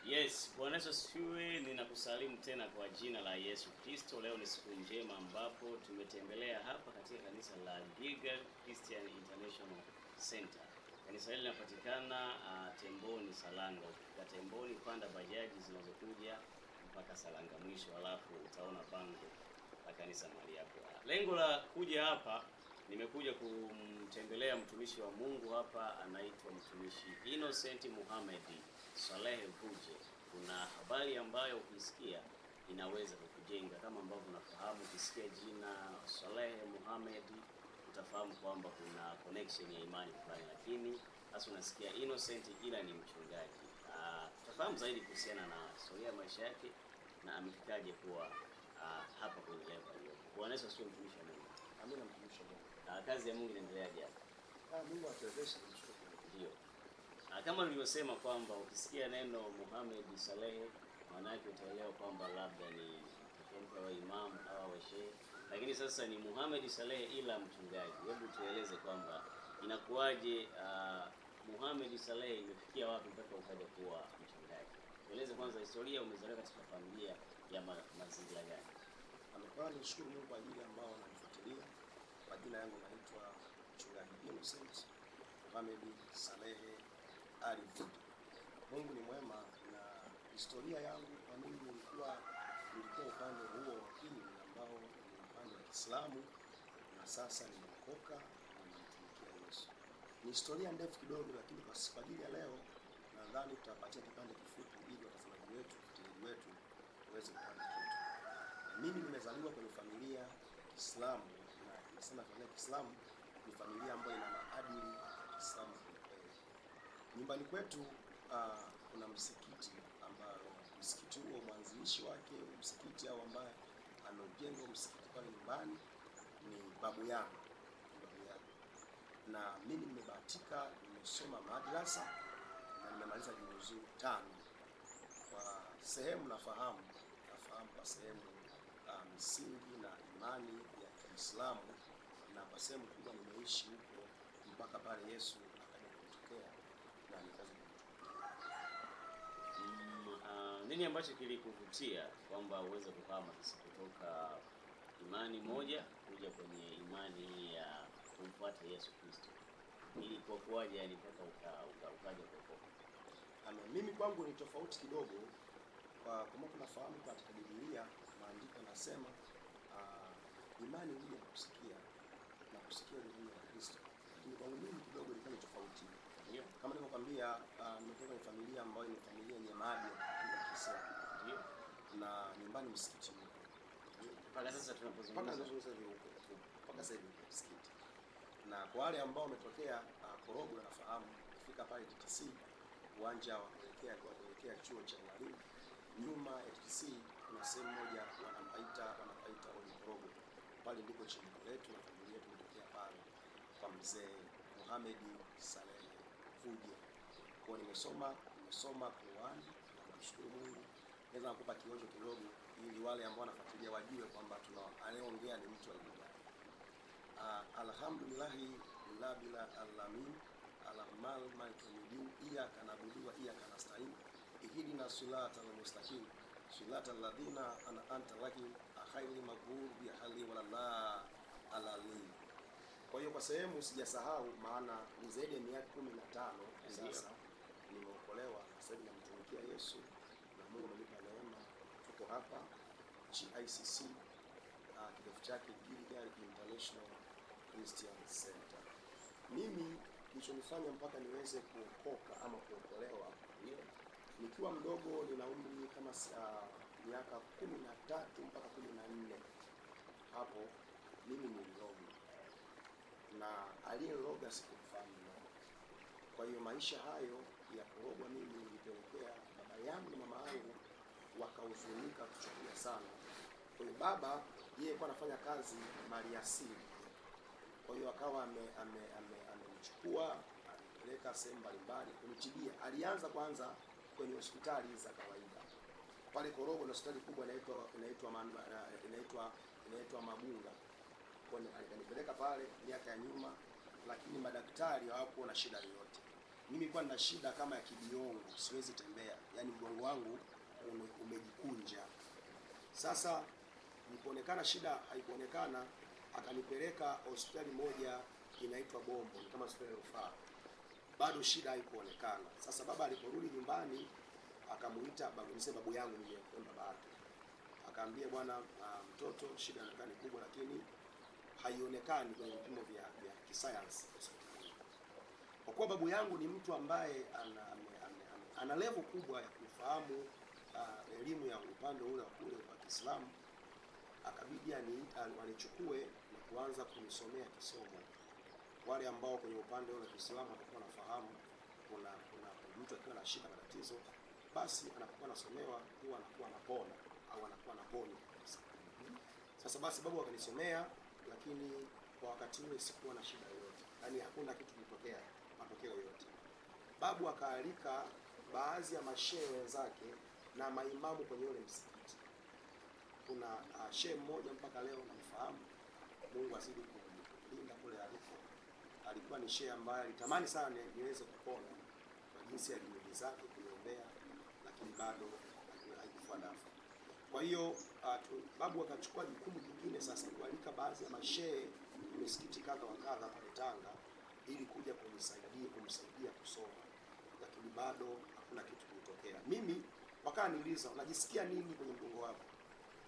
Yes, Bwana Yesu asifiwe. Ninakusalimu tena kwa jina la Yesu Kristo. Leo ni siku njema ambapo tumetembelea hapa katika kanisa la Gilgal Christian International Center. Kanisa hili linapatikana Temboni Salanga. Ukifika Temboni, panda bajaji zinazokuja mpaka Salanga mwisho, alafu utaona bango la kanisa mahali hapo. Lengo la kuja hapa, nimekuja kumtembelea mtumishi wa Mungu hapa, anaitwa mtumishi Innocent Muhammad Salehe Vuje. Kuna habari ambayo ukisikia inaweza kukujenga. Kama ambavyo unafahamu, ukisikia jina Salehe Muhammad utafahamu kwamba kuna connection ya imani fulani, lakini sasa unasikia Innocent ila ni mchungaji. Tutafahamu zaidi kuhusiana na historia ya maisha yake na amefikaje kuwa hapa kwenye level aliyopo. Bwana Yesu asifiwe, mtumishi wa Mungu. Amina, mtumishi wa Mungu. Kazi ya Mungu inaendeleaje hapa? Mungu atuwezeshe, kumshukuru Mungu. Ndio. Kama nilivyosema kwamba ukisikia neno Muhammad Salehe maana yake utaelewa kwamba labda ni mtoto wa imamu au wa shehe, lakini sasa ni Muhammad Salehe ila mchungaji. Hebu tueleze kwamba inakuwaje, Muhammad Salehe imefikia wapi mpaka ukaja kuwa mchungaji? Tueleze kwanza historia, umezaliwa katika familia ya mazingira gani? Kwanza nishukuru Mungu kwa ajili ambao wananifuatilia. Kwa jina yangu naitwa Mchungaji Innocent Muhammad Salehe Ali Vuje. Mungu ni mwema, na historia yangu kwa mimi nilikuwa upande huo wa pili ambao ni upande wa Kiislamu, na sasa nimeokoka na namtumikia Yesu. Ni historia ndefu kidogo, lakini kwa ajili ya leo nadhani tutapatia kipande kifupi ili watazamaji wetu, wafuatiliaji wetu waweze kupata kitu. Mimi nimezaliwa kwenye familia ya Kiislamu, na nasema familia ya Kiislamu ni familia ambayo ina maadili ya Kiislamu kweli. Nyumbani kwetu kuna msikiti ambao msikiti huo mwanzilishi wake msikiti au ambaye ameujenga msikiti pale nyumbani ni babu yangu. Na mimi nimebahatika nimesoma madrasa na nimemaliza juzuu 5. Kwa sehemu nafahamu kwa sehemu msingi na imani ya Kiislamu, na kwa sehemu kubwa nimeishi huko mpaka pale Yesu akaja kutokea na nikaanza kumtumikia. Nini ambacho kilikuvutia kwamba uweze kuhama sasa kutoka imani moja kuja kwenye imani ya kumfuata Yesu Kristo? Ilikuwa kuwaje yani mpaka ukaja kuokoka? Mimi kwangu ni tofauti kidogo. Kwa kama tunafahamu katika Biblia maandiko yanasema imani huja kwa kusikia na kusikia neno la Kristo. Lakini kwangu mimi kidogo ilikuwa ni tofauti. Ndio. Kama nilivyokuambia, nimetoka kwenye familia ambayo ni familia yenye maadili ya Kiislamu. Ndio. Na nyumbani msikiti huko. Mpaka sasa tunapozungumza. Mpaka tunazungumza hivi huko. Mpaka sasa hivi msikiti. Na kwa wale ambao wametokea Korogwe wanafahamu, kufika pale TTC uwanja wa kuelekea chuo cha ualimu, nyuma ya TTC kuna sehemu moja wanapaita Korogwe. Pale ndipo chimbuko letu na familia yetu imetokea pale kwa mzee Muhammad Salehe Vuje. Kwa nimesoma Qur'an na namshukuru Mungu. Naweza kukupa kionjo kidogo ili wale ambao wanafuatilia wajue kwamba tuna anayeongea ni mtu wa aina gani. Alhamdulillahi rabbil alamin alahmal maliki yawmiddin iyyaka na'budu wa iyyaka nasta'in ihdina siratal mustaqim siratal ladina an'amta alaihim ghayril maghdubi alaihim waladdallin. Kwa hiyo kwa sehemu sijasahau, maana ni zaidi ya miaka 15 sasa nimeokolewa, sasa hivi namtumikia Yesu na Mungu amenipa neema. Tuko hapa GICC, kirefu chake Gilgal International Christian Center. Mimi kilichonifanya mpaka niweze kuokoka ama kuokolewa, nikiwa mdogo, nina umri kama miaka 13 mpaka 14 hapo, mimi niliroga, na aliyeniroga sikumfahamu. Kwa hiyo maisha hayo ya kurogwa mimi nilipelekea baba yangu na mama yangu wakahuzunika kuchukia sana. Kwa hiyo baba yeye alikuwa anafanya kazi maliasili, kwa hiyo akawa amemchukua amepeleka sehemu mbalimbali kunitibia. Alianza kwanza kwenye hospitali za kawaida pale Korogwe, na hospitali kubwa inaitwa Magunga. Kwa hiyo akanipeleka pale miaka ya nyuma, lakini madaktari hawakuona shida yoyote. Mimi nilikuwa nina shida kama ya kibiongo, siwezi tembea, yaani mgongo wangu umejikunja. Sasa nilipoonekana shida haikuonekana, akanipeleka hospitali moja inaitwa Bombo, ni kama hospitali ya rufaa. Bado shida haikuonekana. Sasa baba aliporudi nyumbani akamuita babu, niseme babu yangu mimi, baba yake. Akaambia bwana, mtoto shida inaonekana ni kubwa lakini haionekani kwenye vipimo vya kisayansi hospitalini. Kwa kuwa babu yangu ni mtu ambaye ana level kubwa ya kufahamu elimu ya upande ule wa kule wa Kiislamu, akabidi anichukue na kuanza kunisomea kisomo. Wale ambao kwenye upande ule wa Kiislamu watakuwa wanafahamu kuna mtu akiwa na shida matatizo, basi anapokuwa anasomewa huwa anakuwa anapona au anakuwa anapona kabisa. Sasa basi babu akanisomea, lakini kwa wakati ule sikuwa na shida yoyote. Yaani hakuna kitu kilitokea, matokeo yoyote. Babu akaalika baadhi ya mashehe wenzake na maimamu kwenye ule msikiti. Kuna shehe mmoja mpaka leo namfahamu, Mungu azidi kumlinda kule aliko. Alikuwa ni shehe ambaye alitamani sana niweze kupona kwa jinsi ya juhudi zake kuniombea, lakini bado haikufua dafu. Kwa hiyo babu akachukua jukumu jingine sasa kualika baadhi ya mashehe misikiti kadha wa kadha pale Tanga ili kuja kumsaidia kusoma, lakini bado hakuna kitu kilitokea. Mimi wakaniuliza, unajisikia nini kwenye mgongo wako?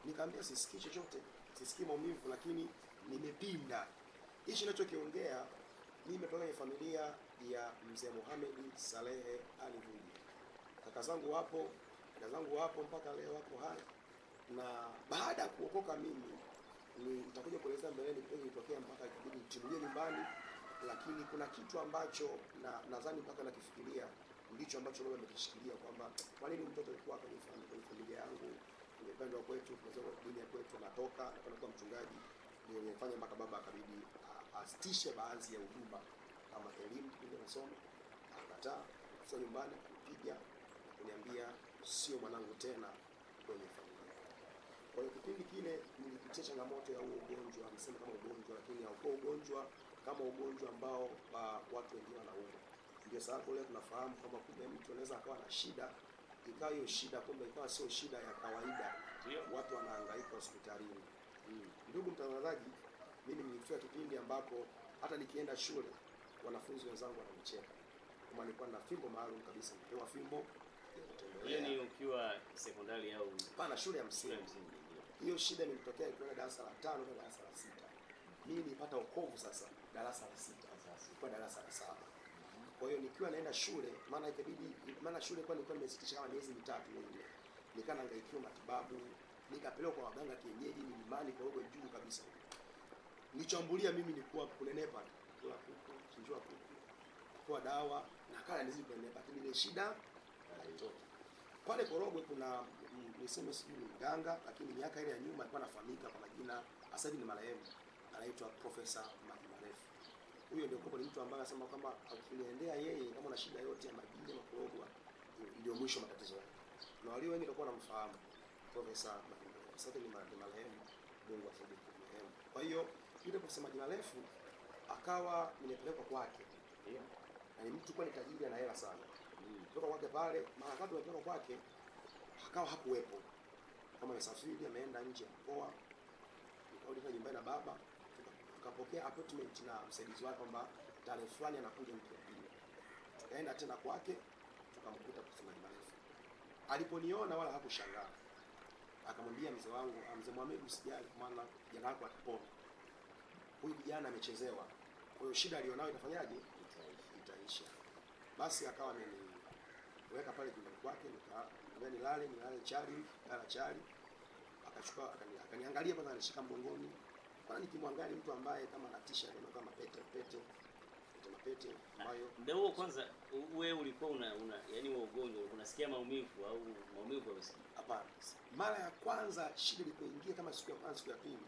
Nikamwambia sisikii chochote, sisikii maumivu, lakini nimepinda. Hichi ninachokiongea, mimi nimetoka kwenye familia ya Mzee Mohamed Salehe Ali Vuji. Kaka zangu wapo, dada zangu wapo mpaka leo wako hai. Na baada ya kuokoka mimi nitakuja kueleza mbeleni kitu kilitokea mpaka ikabidi nitimulie nyumbani, lakini kuna kitu ambacho nadhani mpaka nakifikiria ndicho ambacho baba amekishikilia kwamba kwa nini mtoto alikuwa kwenye familia yangu, kwenye upande wa kwetu, kwa dini ya kwetu anatoka na kwenda kuwa mchungaji. Ndio imefanya mpaka baba akabidi asitishe baadhi ya huduma kama elimu kipindi anasoma, akataa kufika nyumbani akanipiga na kuniambia sio mwanangu tena kwenye familia. Kwa hiyo kipindi kile nilipitia changamoto ya huo ugonjwa, niseme kama ugonjwa, lakini haukuwa ugonjwa kama ugonjwa ambao watu wengine wanaumwa. Ndio sababu leo tunafahamu kwamba kumbe mtu anaweza akawa na shida, ikawa hiyo shida kumbe ikawa sio shida ya kawaida. Watu wanahangaika hospitalini. Ndugu mtangazaji, mimi nilifika kipindi ambapo hata nikienda shule wanafunzi wenzangu wananicheka. Kama nilikuwa na fimbo maalum kabisa, nilipewa fimbo ya kutembelea. Hiyo ni ukiwa sekondari au hapana, shule ya msingi? Hiyo shida ilitokea nikiwa darasa la 5 na darasa la 6. Mimi nilipata wokovu sasa darasa la 6, sasa darasa la 7. Kwa hiyo nikiwa naenda shule, maana ikabidi, maana shule kwa nilikuwa nimesitisha kama miezi mitatu minne. Nikaa nahangaikiwa matibabu, nikapelekwa kwa waganga kienyeji milimani kwa huko juu kabisa. Nilichambulia mimi ni kuwa kunenepa, kula kuku, chinjua kuku, kwa dawa na kala nizidi kunenepa, lakini ile shida haitoki. Pale Korogwe kuna niseme sijui ni mganga, lakini miaka ile ya nyuma alikuwa anafahamika kwa majina, sasa hivi ni marehemu, anaitwa Profesa Maji Marefu. Huyo ndio kwa mtu ambaye anasema kwamba ukiniendea yeye kama una shida yote ya majini na kurogwa, ndio mwisho matatizo yake. Na walio wengi walikuwa wanamfahamu Profesa Maji Marefu. Sasa ni marehemu, Mungu asaidie kumrehemu. Kwa hiyo yule Profesa Maji Marefu akawa nimepelekwa kwake. Ndio. Na ni mtu kwa ni tajiri ana hela sana. Kutoka kwake pale, mara kadhaa tumepelekwa kwake akawa hakuwepo. Kama amesafiri ameenda nje ya mkoa. Nikarudi kwa nyumbani na baba, tukapokea appointment na msaidizi wake kwamba tarehe fulani anakuja wiki ya pili. Tukaenda tena kwake, tukamkuta Profesa Maji Marefu. Aliponiona wala hakushangaa. Akamwambia mzee wangu, Mzee Mohamed, usijali kwa maana kijana wako atapona. Huyu kijana amechezewa. Kwa hiyo shida alionayo itafanyaje? Itaisha. Basi akawa ameniweka pale nyumbani kwake, nikamwambia nilale chali, lala chali. Akachukua akaniangalia kwanza, anishika mgongoni. Kwa nikimwangalia mtu ambaye kama anatisha kama pete pete pete ambayo ndio huo. Kwanza wewe ulikuwa una yani huo ugonjwa unasikia maumivu au maumivu husikii? Hapana. Mara ya kwanza shida ilipoingia kama siku ya kwanza, siku ya pili,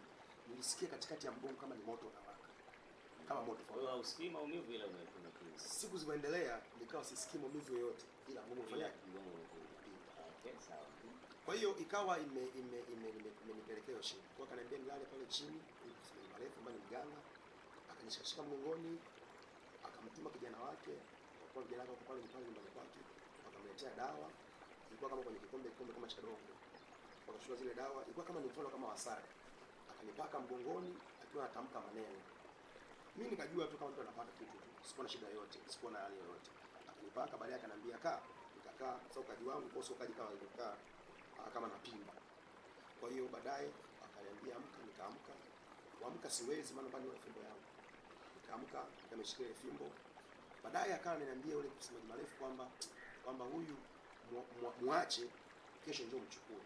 nilisikia katikati ya mgongo kama ni moto unawaka. Kama moto. Kwa hiyo hausikii maumivu ila unapinda. Siku zilizoendelea nikawa sisikii maumivu yoyote ila mgongo unafanyaje? Mgongo unapinda. Okay, sawa. Kwa hiyo ikawa imenipelekea hiyo shida. Kwa akaniambia nilale pale chini, ni marefu ambaye ni mganga. Akanishikashika mgongoni, akamtuma kijana wake Kwa vijana wako pale pale nyumbani kwake, wakamletea dawa, ilikuwa kama kwenye kikombe kama cha dongo. Wakachukua zile dawa, ilikuwa kama ni mfano kama wasali. Akanipaka mgongoni akiwa anatamka maneno. Mimi nikajua tu kama mtu anapata kitu tu, sikuwa na shida yoyote, sikuwa na hali yoyote. Akanipaka, baadaye akaniambia kaa. Nikakaa, sasa ukaji wangu kwa sio ukaji kama nilikaa kama napimba. Kwa hiyo baadaye akaniambia amka, nikaamka. Kuamka siwezi maana bado nina fimbo yangu. Nikaamka, nikamshikia ile fimbo. Baadaye akawa ananiambia yule msemaji marefu kwamba huyu muache, kesho njoo mchukue.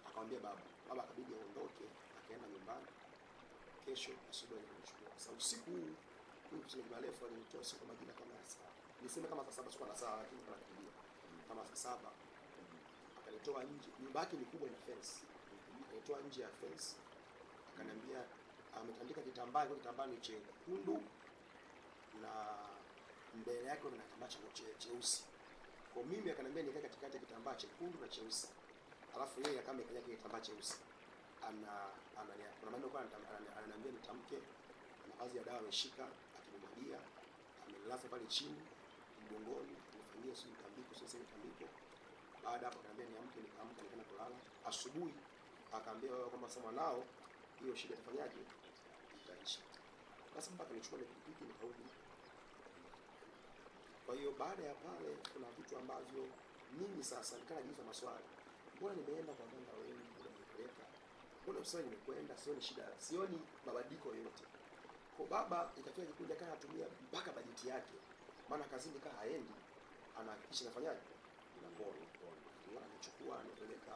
Akamwambia baba. Baba akabidi aondoke, akaenda nyumbani. Kesho asubuhi nikamchukua. Sasa usiku huyu msemaji marefu alinitoa siku majira kama saa. Niseme kama saa 7, sikuwa na saa lakini kuna kimbia. Kama saa 7 akanitoa nje. Nyumba yake ni kubwa, ina fence. Akanitoa nje ya fence. Akaniambia ametandika kitambaa, kwa kitambaa ni chekundu na mbele yake kuna kitambaa cheusi. Kwa mimi akaniambia nikae katikati ya kitambaa chekundu na cheusi. Alafu yeye akawa amekalia kile kitambaa cheusi. Ana kuna maneno kwa ananiambia nitamke, na baadhi ya dawa ameshika akimwagia, amenilaza pale chini mgongoni, nifanyie sio mtambiko, sio mtambiko. Baada hapo akaniambia niamke, nikaamka nikaenda kulala. Asubuhi akaambia wewe kwamba sasa mwanao hiyo shida itafanyaje? Itaisha. Basi mpaka nilichukua ile pikipiki nikarudi. Kwa hiyo baada ya pale kuna vitu ambavyo mimi sasa nikawa najiuliza maswali. Mbona nimeenda kwa waganga wengi, mbona nimepeleka? Mbona sasa nimekwenda sioni shida, sioni mabadiliko yoyote. Kwa baba ikafika kikundi akawa anatumia mpaka bajeti yake. Maana kazini kaa haendi, anahakikisha nafanyaje? Ninapona. Anachukua anapeleka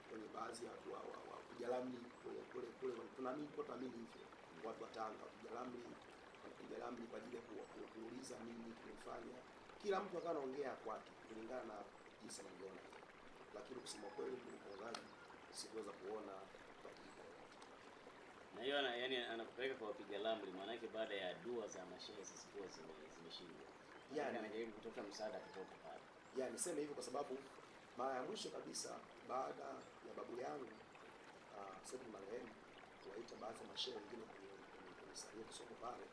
kwenye baadhi ya watu wa kupiga ramli kule kule tunaamini kwa tunaamini hivyo. Watu wa Tanga kupiga ramli, wanapiga ramli kwa ajili ya kuuliza nini tumefanya. Kila mtu akawa anaongea kwake kulingana na jinsi anavyoona. Lakini kusema kweli ndugu sikuweza kuona badiliko. Na hiyo yani anakupeleka kwa wapiga ramli, maana yake baada ya dua za mashehe zisikuwa zimeshindwa. Yani anajaribu kutoka msaada kutoka pale. Yani niseme hivyo kwa sababu mara ya mwisho kabisa baada ya babu yangu sasa marehemu kuwaita baadhi ya mashehe wengine kwenye salia kusoko pale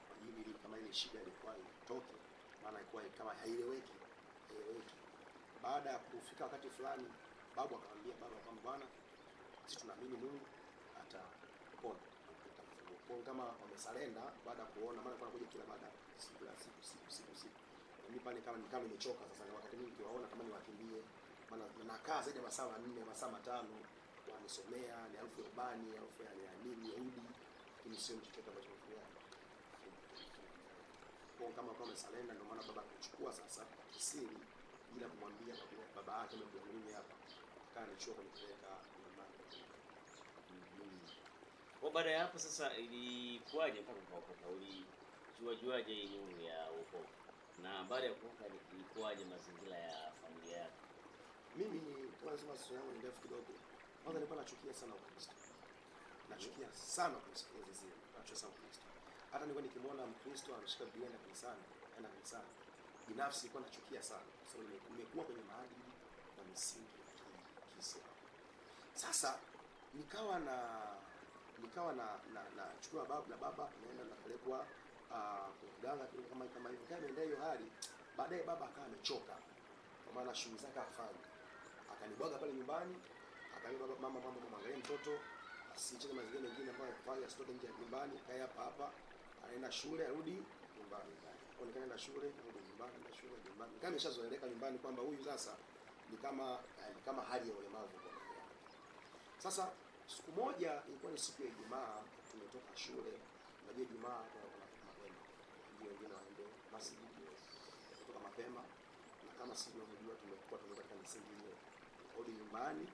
kwa ajili kama ile shida ilikuwa itoke, maana ilikuwa kama haieleweki. Baada ya kufika wakati fulani babu akamwambia baba kwamba bwana, sisi tunaamini Mungu atapona, atamfungua. Kwa kama wamesalenda baada ya kuona, maana kwa kuja kila baada siku la siku siku siku siku. Na mimi pale kama nikawa nimechoka sasa, na wakati mwingi nikiwaona kama niwakimbie, maana nakaa zaidi ya masaa 4 masaa 5 wanisomea, ni harufu ya ubani, harufu ya nini, Yahudi, lakini sio chochote ambacho nimefanya. Kwa kama kwa wamesalenda, ndio maana baba akachukua sasa kisiri bila kumwambia baba yake mimi hapa. Akawa anachukua kunipeleka nyumbani. Kwa baada ya hapo sasa ilikuwaje mpaka ukaokoka? Ulijuaje hii nuru ya wokovu? Na baada ya kuokoka ilikuwaje mazingira ya familia yako? Mimi kama nasema sasa yangu ni ndefu kidogo. Kwanza nilikuwa nachukia sana Ukristo. Nachukia sana Ukristo zile. Nachukia sana Ukristo. Hata nilikuwa nikimwona Mkristo anashika Biblia na kanisani, anaenda kanisani. Binafsi nilikuwa nachukia sana kwa sababu nimekuwa kwenye maadili na misingi ya Kiislamu. Sasa nikawa na chukua baba na baba naenda napelekwa kwa mganga kama hivyo. Kama ndio hiyo hali, baadaye baba akawa amechoka. Kwa maana shughuli zake afanye. Akanibwaga pale nyumbani, akaniambia baba, mama mama angalia mtoto asicheze mazingira mengine ambayo yakufanya asitoke nje ya nyumbani, akae hapa hapa, anaenda shule arudi nyumbani. Kwa nikaenda shule, narudi nyumbani, naenda shule nyumbani. Nikawa nimeshazoeleka nyumbani kwamba huyu sasa ni kama hali ya ulemavu kwa mbele. Sasa siku moja ilikuwa ni siku ya Ijumaa, tumetoka shule. Unajua Ijumaa kuna mapema. Ndio wengine waende masjidi kutoka mapema, na kama sisi tunajua tumekuwa tumetoka misingi hiyo. Nikarudi nyumbani,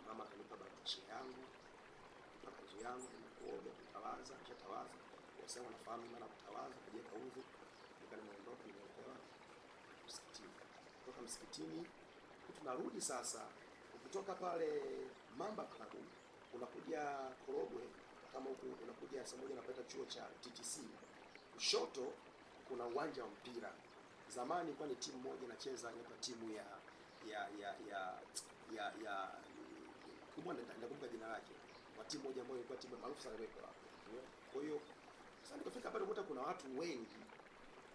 mama akanipa barakoa yangu, kanzu yangu, nikaoga, kutawaza, nishatawaza. Kwa sababu nafahamu maana kutawaza, kujiweka udhu. Nikaondoka nimeelewa msikitini. Kutoka msikitini tunarudi sasa, ukitoka pale Mamba Club unakuja Korogwe, kama huku unakuja saa moja unapata chuo cha TTC. Kushoto kuna uwanja wa mpira. Zamani ilikuwa ni timu moja inacheza, inaitwa timu ya ya ya ya ya ya kubwa, nakumbuka jina lake. Kwa timu moja ambayo ilikuwa timu maarufu sana ilikuwa hapo. Kwa hiyo sasa nikafika pale kukuta kuna watu wengi.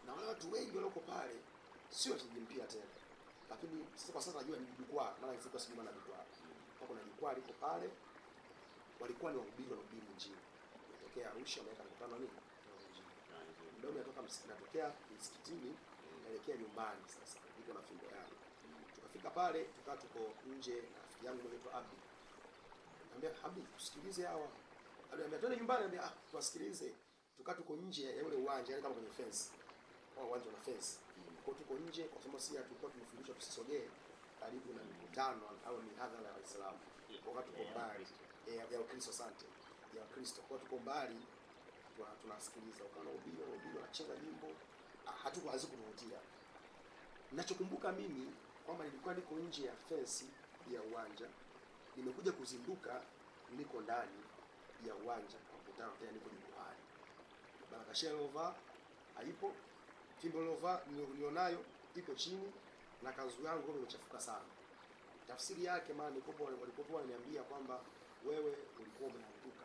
Na wale watu wengi walioko pale sio wachezaji mpira tena. Lakini sasa kwa sasa najua ni jukwaa, maana ilikuwa sijui maana jukwaa. Kwa kuna jukwaa liko pale, walikuwa ni wahubiri wanahubiri Injili. Natokea Arusha wameweka mkutano nini? Ndio natoka msikitini, natokea msikitini naelekea nyumbani sasa. Niko na fimbo yangu. Tukafika pale, tukaa tuko nje na rafiki yangu mmoja anaitwa Abdi. Nikamwambia Abdi, tusikilize hawa. Aliambia twende nyumbani, niambia tuwasikilize. Tukaa tuko nje ya ule uwanja, yani kama kwenye fence. Kwa uwanja una fence. Kwa tuko nje kwa sababu sisi tulikuwa tumefundishwa tusisogee karibu na mikutano au mihadhara ya Waislamu. Kwa tuko mbali ya Kristo, asante. Ya Kristo. Kwa tuko mbali tunasikiliza. Ukaona ubiri, wanacheza nyimbo, hatuko hazikuvutia. Ninachokumbuka mimi kwamba nilikuwa niko nje ya fence ya uwanja, nimekuja kuzinduka niko ndani ya uwanja kwa mkutano, tena niko jukwaani. Baraka Shelova haipo, fimbo lova nilionayo iko chini na kanzu yangu imechafuka sana. Tafsiri yake maana nilikuwa walikuwa wananiambia kwamba wewe ulikuwa umeanguka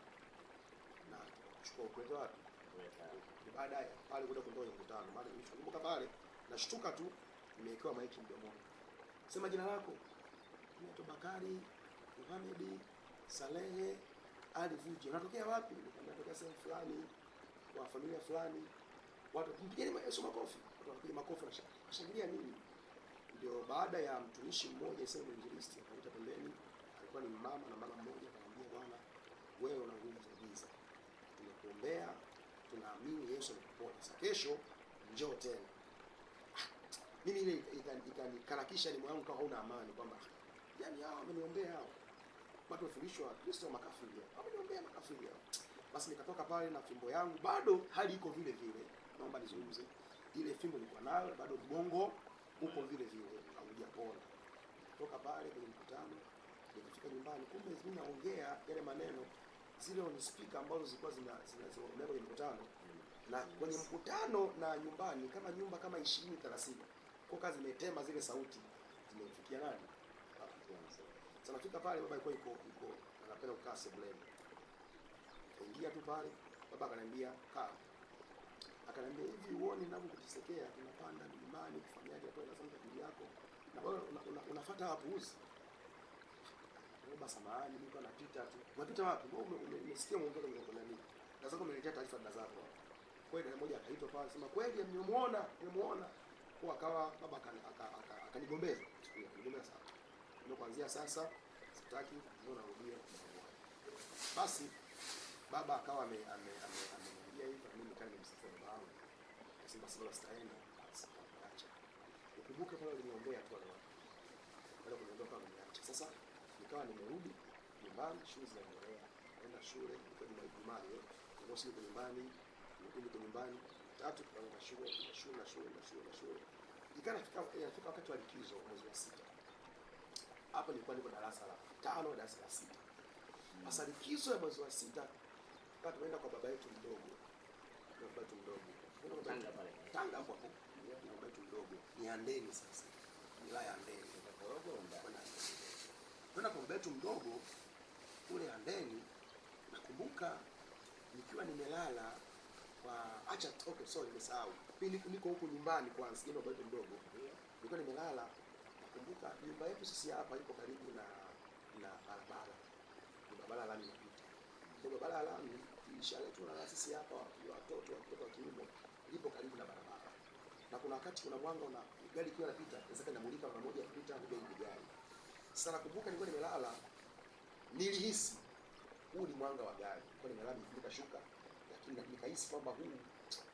na tukakuchukua ukwenda wapi? Baadaye pale kwenda kuondoa mkutano. Maana nilichokumbuka pale nashtuka tu nimewekewa maiki mdomoni. Sema jina lako. Naitwa Bakari Muhammad Salehe Ali Vuji. Unatokea wapi? Natokea sehemu fulani kwa familia fulani. Watu mpigeni Yesu makofi. Watu wanapiga makofi na shangilia nini? Ndio baada ya mtumishi mmoja sema mwinjilisti akaita pembeni, alikuwa ni mama na mama mmoja akamwambia, bwana wewe una nguvu za giza. Tumekuombea, tunaamini Yesu amekuponya. Sasa kesho njoo tena. Mimi ile ikanikarakisha ni moyo wangu kama hauna amani kwamba yani hao wameniombea hao. Watu wafundishwa Kristo makafiri. Wameniombea makafiri hao. Basi nikatoka pale na fimbo yangu, bado hali iko vile vile. Naomba nizungumze. Ile fimbo nilikuwa nayo bado mgongo uko vile vile haujapona. Kutoka pale kwenye mkutano nikafika nyumbani, kumbe mimi naongea yale maneno zile on speaker ambazo zilikuwa zina kwenye mkutano na kwenye mkutano na nyumbani kama nyumba kama 20 30. Kwa kazi zimetema zile sauti zimemfikia nani? Baba. Sasa nafika pale baba alikuwa yuko anapenda kukaa sebuleni. Kaingia tu pale, baba akaniambia kaa. Akaniambia hivi uone ninavyokutesekea, tunapanda milimani kufanyaje hapo na kwa ajili yako. Na wewe unafuata wapuuzi. Baba samahani, mimi napita tu. Unapita wapi? Wewe umesikia mwongozo kwa nani? Na zako umeletea taarifa dada zako. Kweli dada mmoja akaitwa pale sema kweli nimemuona, nimemuona. Kwa akawa baba akanigombeza. Siku hiyo akanigombeza sana. Ndio kuanzia sasa sitaki ndio narudia kwa. Basi baba akawa ameniambia hivyo, mimi nikaa nimemsifu baba wangu. Akasema basi baba sitaenda, basi akaacha. Ukumbuke pale aliniombea tu wale watu. Wale kuniondoa kama ameniacha. Sasa nikawa nimerudi nyumbani, shughuli zinaendelea. Naenda shule, nilikuwa Ijumaa hiyo. Jumamosi niko nyumbani, Jumapili niko nyumbani, tatu tukaenda shule, na shule na shule na shule na shule. Ikawa inafika wakati wa likizo mwezi wa 6. Hapo nilikuwa niko darasa la 5, darasa la 6. Sasa likizo ya mwezi wa 6 tukawa tumeenda kwa baba yetu mdogo. Kwa baba yetu mdogo. Tanga pale. Tanga hapo hapo. Na baba yetu mdogo. Ni Handeni sasa. Wilaya ya Handeni. Kwenda kwa baba yetu mdogo kule Handeni. Nakumbuka nikiwa nimelala kwa acha okay sorry nimesahau. Mimi niko huku nyumbani kwanza, sijaenda kwa baba yetu mdogo. Nilikuwa nimelala, nakumbuka nyumba yetu sisi hapa iko karibu na barabara. Ni barabara ya lami inapita. Kwa barabara ya lami dirisha letu na sisi hapa watoto wa kiume lipo karibu na barabara. Na kuna wakati kuna mwanga una gari ikiwa inapita, inaweza inamulika mara moja kupita ni gari. Sasa nakumbuka nilikuwa nimelala, nilihisi huu ni mwanga wa gari. Nilikuwa nimelala nimefunika shuka, lakini nikahisi kwamba huu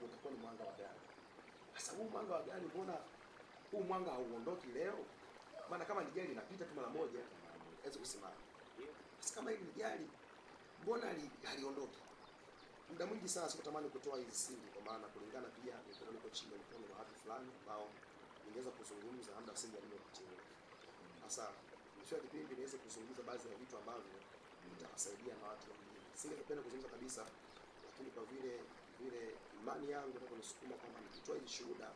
utakuwa ni mwanga wa gari. Sasa huu mwanga wa gari, mbona huu mwanga hauondoki leo? Maana kama ni gari inapita tu mara moja, haiwezi kusimama. Sasa kama hili ni gari, mbona haliondoki? Muda mwingi sana sikutamani kutoa hizi siri, kwa maana kulingana pia nilikuwa niko chini ya mkono wa watu fulani ambao ningeweza kuzungumza labda singeamini wakati ule. Sasa nilifika kipindi niweze kuzungumza baadhi ya vitu ambavyo nitawasaidia na watu wengine. Singependa kuzungumza kabisa, lakini kwa vile imani yangu ndio kunisukuma kwamba nikitoa hii shuhuda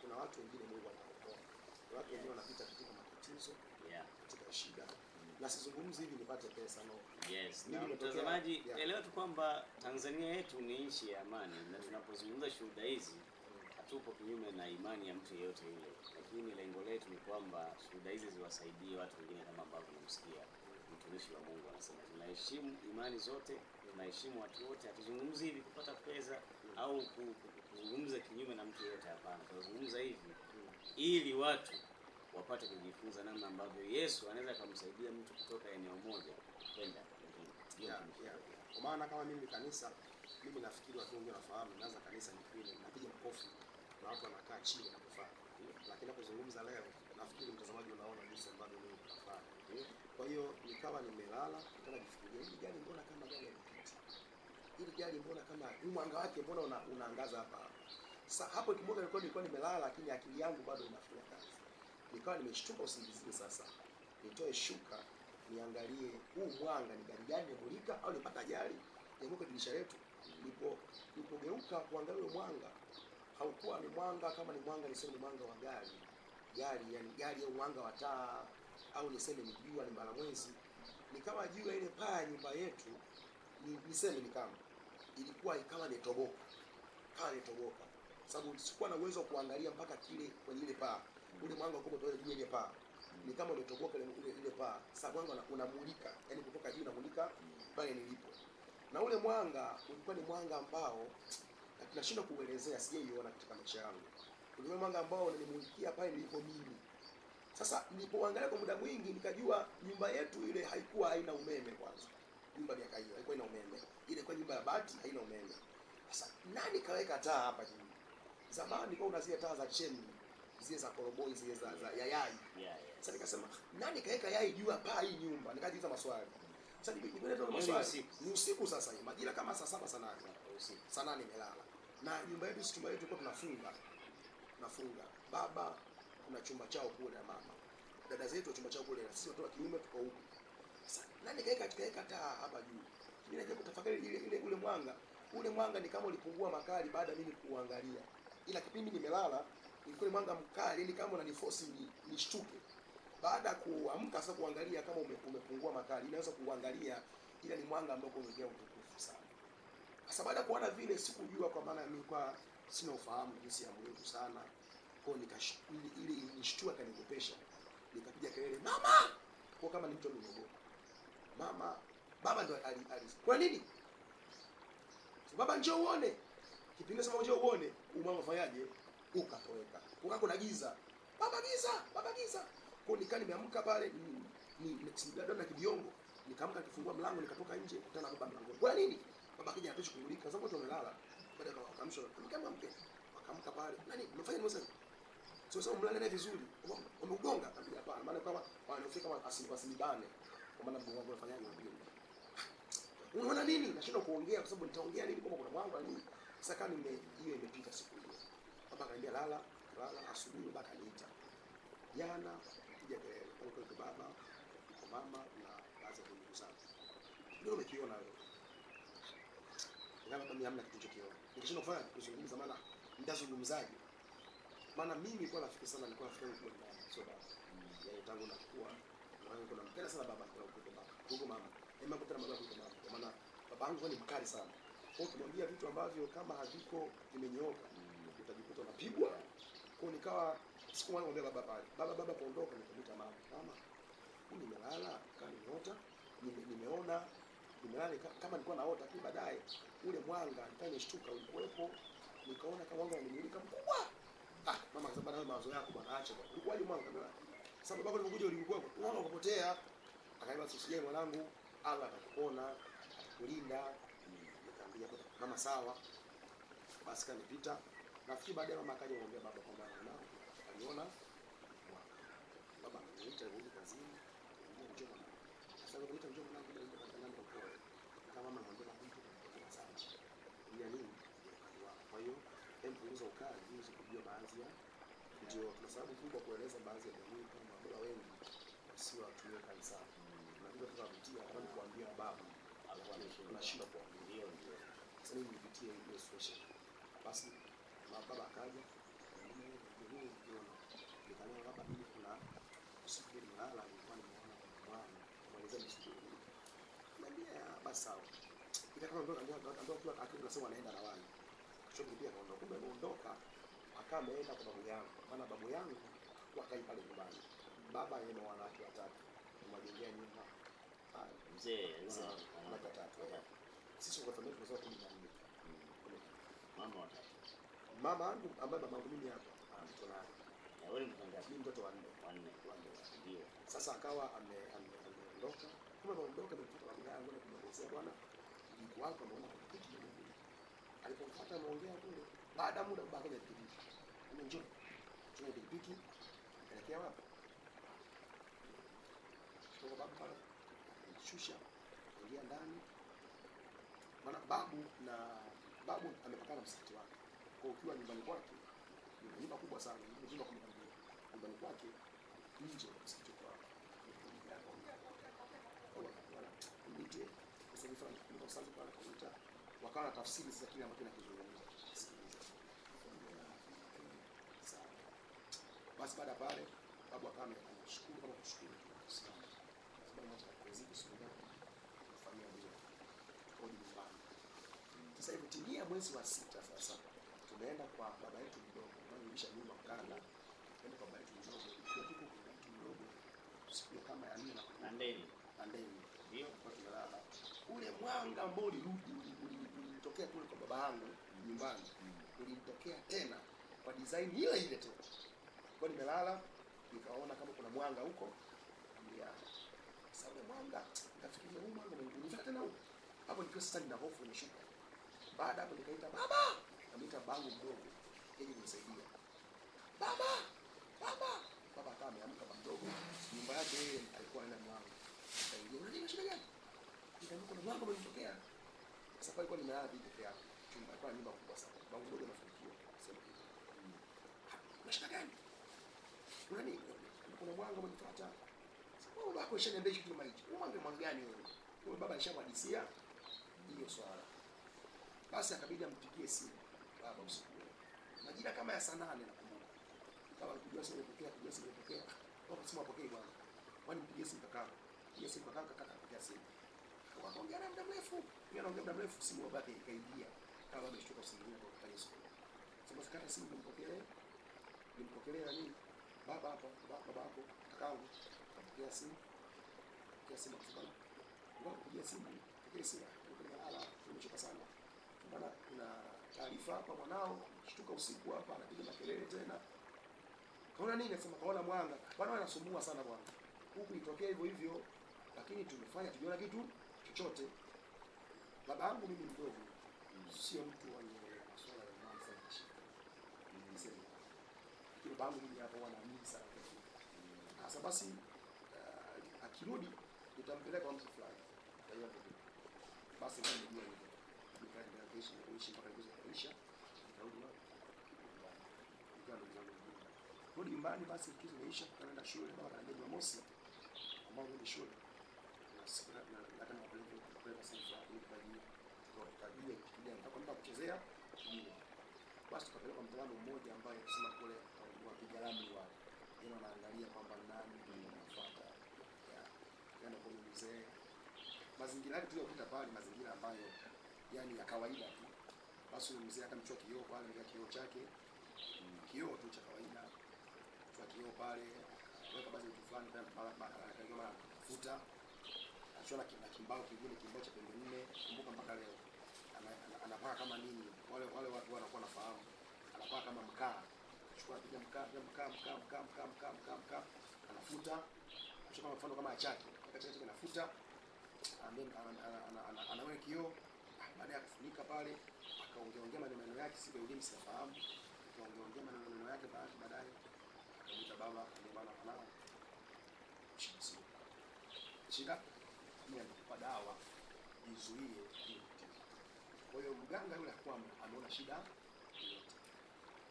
kuna watu wengine Mungu anaokoa. Kuna watu wengine wanapita katika matatizo, katika shida. Na sizungumzi hivi nipate pesa, no. Yes, na mtazamaji, elewa tu kwamba Tanzania yetu ni nchi ya amani, na tunapozungumza shuhuda hizi Hatupo kinyume na imani ya mtu yeyote yule, lakini lengo letu ni kwamba shuhuda hizi ziwasaidie watu wengine, kama ambavyo tunamsikia mtumishi wa Mungu anasema tunaheshimu imani zote, tunaheshimu watu wote. Hatuzungumzi hivi kupata fedha au kuzungumza kinyume na mtu yeyote, hapana. Tunazungumza hivi ili watu wapate kujifunza namna ambavyo Yesu anaweza kumsaidia mtu kutoka eneo moja kwenda lingine. Yeah, yeah. Kwa maana kama mimi kanisa, mimi nafikiri watu wengi wanafahamu, naanza kanisa ni napiga makofi na watu wanakaa chini na kufanya. Lakini napozungumza leo, nafikiri mtazamaji unaona jinsi ambavyo mimi nafanya. Kwa hiyo nikawa nimelala, nikawa najifikiria hili gari mbona kama gari imepita. Hili gari mbona kama mwanga wake mbona unaangaza hapa hapa. Sasa hapo kimoja nilikuwa nimelala, lakini akili yangu bado inafanya kazi. Nikawa nimeshtuka usingizini sasa. Nitoe shuka niangalie huu mwanga ni gari gani imemulika au nipata ajali ya dirisha letu. Nilipogeuka kuangalia ule mwanga, haukuwa ni mwanga kama ni mwanga, niseme ni mwanga wa gari. Gari yani gari au mwanga wa taa au niseme ni jua, ni mbalamwezi. Nikawa juu ya ile paa ya nyumba yetu, niseme ni kama ilikuwa kama nitoboka. Kama nitoboka. Sababu sikuwa na uwezo wa kuangalia mpaka kile kwenye ile paa. Ule mwanga ulikuwa unatoka juu ile paa. Ni kama umetoboka ile paa. Sasa mwanga unamulika, yani kutoka juu unamulika pale nilipo. Na ule mwanga ulikuwa ni mwanga ambao nashindwa kuelezea, sijaiona katika maisha yangu. Ulikuwa mwanga ambao unanimulikia pale nilipo mimi. Sasa nilipoangalia kwa muda mwingi nikajua nyumba yetu ile haikuwa haina umeme kwanza. Nyumba miaka hiyo haikuwa ina umeme. Ile kwa nyumba ya bati haina umeme. Sasa nani kaweka taa hapa juu? Zamani kwa una zile taa za chemni, zile za koroboi, zile za yai. Yeah, yeah. Sasa nikasema nani kaweka yai juu hapa hii nyumba? Nikajiuliza maswali. Sasa nilipoeleza maswali. Ni usiku sasa hivi, majira kama saa 7 saa 8. Usiku. Saa 8 nimelala. Na nyumba yetu, chumba yetu tulikuwa tunafunga. Tunafunga. Baba kuna chumba chao kule na mama. Dada zetu chumba chao kule na sisi watoto wa kiume tuko huku. Sasa nani kaweka taa hapa juu? Mimi naje kutafakari ile ule mwanga. Ule mwanga ni kama ulipungua makali baada mimi kuangalia. Ila kipindi nimelala ilikuwa ni mwanga mkali, ni kama unaniforce nishtuke. Baada kuamka sasa kuangalia kama umepungua makali, inaweza kuangalia, ila ni mwanga ambao umejaa utukufu sana. Sasa baada kuona vile sikujua, kwa maana mimi kwa sina ufahamu jinsi ya Mungu sana. Kwa hiyo ile ilinishtua, kanigopesha. Nikapiga kelele, mama! Kwa kama ni mtu ameniogopa. Mama, baba ndo ali. Kwa nini? So, baba njoo uone. Kipindi sema njoo uone, umama fanyaje? Ukatoweka. Kuka kuna giza. Baba giza, baba giza. Kwa nikaa nimeamka pale ni na kibiongo. Nikaamka nikifungua mlango nikatoka nje kutana na baba mlangoni. Kwa nini? Baba akija anatosha kumulika sababu watu wamelala. Baada ya wakamsha, nikamwambia mke. Wakamka pale. Nani? Umefanya nini sasa? Sio sasa mlale naye vizuri. Umeugonga? Akamwambia hapana. Maana kama wanafika kama asinibane. Kwa maana mgongo wangu unafanyaje? Unaona nini? Nashindwa kuongea kwa sababu nitaongea nini kama kuna mwanga nini? Sasa kama hiyo imepita siku hiyo. Baba akaniambia lala, lala. Asubuhi baba akaniita. Jana kuja kelele. Kwa baba, kwa mama na baadhi ya ndugu zangu. Ndio umekiona leo. Ngama mimi hamna kitu nilichokiona. Nikishindwa kufanya kuzungumza, maana nitazungumzaje? Maana mimi nilikuwa rafiki sana, nilikuwa rafiki yangu kwa baba, sio baba. Yaani tangu nakuwa mwanangu kuna mpenda sana baba kuliko baba. Kuliko mama. Mimi nakupenda baba kuliko mama. Kwa maana baba yangu ni mkali sana. Kwa hiyo ukimwambia vitu ambavyo kama haviko vimenyooka, utajikuta unapigwa. Kwa nikawa sikuwahi kumwambia baba pale. Baba kuondoka, nikamwita mama. Mama, mimi nimelala, kama nimeota, nimeona, nimelala kama nilikuwa naota, lakini baadaye ule mwanga nikawa nimeshtuka ulikuwepo, nikaona kama mwanga unanimulika mkubwa. Ah, mama akasema bwana, mawazo yako bwana, acha bwana. Ulikuwaje mwanga? Sasa babako alipokuja ulikuwa mwanga ukapotea. Akaniambia usijali mwanangu, Allah atakuona, atakulinda. Nikamwambia mama sawa. Basi kanipita. Nafikiri baadaye mama akaja kumwambia baba kwamba mwanangu aliona mwanga. Baba akaniita nirudi kazini, akaniambia njoo mwanangu. Sasa nilipoita njoo mwanangu ndio nikaanza nani kwa. Kama mama anamwambia mtu kwa sana. Ni nini? Kwa hiyo hebu punguza ukali, uweze kujua baadhi ya ndio tuna sababu kubwa kueleza baadhi ya jamii kwamba bora wengi sio watumie kanisa. Unajua tunapitia kama ni kuambia baba tunashindwa kuambia. Ndio ndio. Sasa mimi nipitie hiyo situation. Basi baba akaja, nikaona baba mimi kuna usiku nimelala nilikuwa nimeona kuna mwanga, mwelezea usiku. Niambia basi sawa. Ila kama ndio ndio kwa akili unasema anaenda na wani. Kisha pia akaondoka. Kumbe ameondoka Akawa ameenda kwa babu yangu, maana babu yangu hakuwa pale nyumbani. Baba yeye na wanawake watatu, tumwajengea nyumba pale. Mzee wanawake watatu. Sisi kwa familia tunazao 14. Mama watatu. Mama yangu ambaye mama yangu mimi hapa mtoto naye. Na wewe ni mtoto ngapi? Mimi mtoto wa 4. Wa 4. Ndio. Sasa akawa ameondoka. Kama ameondoka amemfuata babu yangu na kumwelezea, bwana mjukuu wako ameona kuna kitu kimoja. Alipomfuata ameongea kule. Baada muda baba akaja pikipiki. Njoo. Chukua pikipiki. Pelekea wapi? Kutoka babu pale. Shusha. Ingia ndani. Maana babu na babu amepakana msikiti wake. Kwa ukiwa nyumbani kwake, ni nyumba kubwa sana, ni nyumba 12. Nyumbani kwake nje msikiti wake. Niite kwa sababu pale kwa wakawa na tafsiri sasa kile ambacho nakizungumza. Sikiliza. Sawa. Basi baada pale babu akawa ameshukuru kama kushukuru sana. Sababu mmoja kuzidi sio kufanyia ndio. Tukarudi nyumbani. Sasa hivi timia mwezi wa 6 sasa tumeenda kwa baba yetu mdogo. Tunarudisha nyumba mkanda. Tumeenda kwa baba yetu mdogo. Tukiwa tuko kwa baba yetu mdogo siku kama ya 4 na Andeni. Andeni. Ndio kwa tumelala. Ule mwanga ambao ulirudi ulitokea kule kwa baba yangu nyumbani. Ulitokea tena kwa design ile ile tena. Kwa nimelala nikaona kama kuna mwanga huko. Ndio. Sasa ule mwanga nikafikiria huu mwanga umenifika tena huko. Hapo nikiwa sasa nina hofu imeshuka. Baada hapo nikaita baba, nikaita babangu mdogo yeye kunisaidia. Baba, baba, baba akawa ameamka baba mdogo. Nyumba yake yeye alikuwa ana mlango. Akaingia, unajua shida gani? Nikaamka kuna mlango umenitokea. Sasa pale kwa nimelala bibi peke yake. Chumba alikuwa na nyumba kubwa sana. Babangu mdogo anafanikiwa. Sema hivi. Una shida gani? Una nini? Kuna mwanga umenifuata. Sasa baba yako alishaniambia kitu kama hicho. Wewe mwanga mwanga gani wewe? Wewe baba alishamhadisia hiyo swala. Basi akabidi ampigie simu baba usiku. Majira kama ya saa 8 nakumbuka. Kama alikujua simu ilipokea, kujua simu ilipokea. Baba simu apokee bwana. Kwani mpigie simu kaka. Pigia simu kaka, kaka akapokea simu. Wakaongea na muda mrefu. Pia anaongea muda mrefu simu babake ikaingia. Kama baba ameshtuka usingizini kwa kufanya simu. Sasa sikata simu nimpokelee. Nimpokelee nani? Baba hapa, baba hapo, kakaangu. Akapokea simu. Pokea simu akasema, "Ngoja kupigia simu." Pokea simu. Nimelala, nimechoka sana. Bwana kuna taarifa hapa mwanao shtuka usiku hapa anapiga makelele tena. Kaona nini? Nasema kaona mwanga. Bwana anasumbua sana bwana. Huku itokea hivyo hivyo lakini tumefanya tujiona kitu chochote. Baba yangu mimi mdogo sio mtu wa masuala ya imani sana kashika. Lakini baba yangu mimi hapo wanaamini sana kitu. Sasa basi akirudi nitampeleka kwa mtu fulani. Kwa hiyo basi mimi nijua hivyo. Nikaendelea kuishi mpaka nikuze kuisha. Nikarudi wapi? Nikaa ndugu zangu wengine. Rudi nyumbani basi likizo imeisha, tukaenda shule. Baba akaniambia Jumamosi ambao ndio shule. Na siku na nataka niwapeleke sehemu fulani ili tukajue kitu gani. Nitakwenda kuchezea tujue. Basi tukapelekwa mtaalamu mmoja ambaye kusema kule wapiga lami wale. Yeye anaangalia kwamba nani anafuata. Ya. Kaenda kwa mzee. Mazingira yake tuliyokuta pale mazingira ambayo yani ya kawaida tu. Basi yule mzee akamchukua kioo pale, nika kioo chake. Kioo tu cha kawaida. Chukua kioo pale, weka basi vitu fulani pale mara kama futa. Achona na kimbao kingine, kimbao cha pembe nne, kumbuka mpaka leo. Anapaka kama nini? Wale watu wanakuwa nafahamu. Anapaka kama mkaa. Chukua piga mkaa, mkaa mkaa mkaa mkaa mkaa mkaa mkaa. Anafuta. Achukua mfano kama achake. Akachake anafuta. Anaweka kioo. Baada ya kufunika pale akaongeongea maneno yake, siku ile msifahamu. Akaongeongea maneno yake baadaye akamuita baba, akamwambia bwana mwanangu, shida sio. Shida ni alikupa dawa izuie hiyo tatizo. Kwa hiyo mganga yule hakuwa ameona shida yoyote.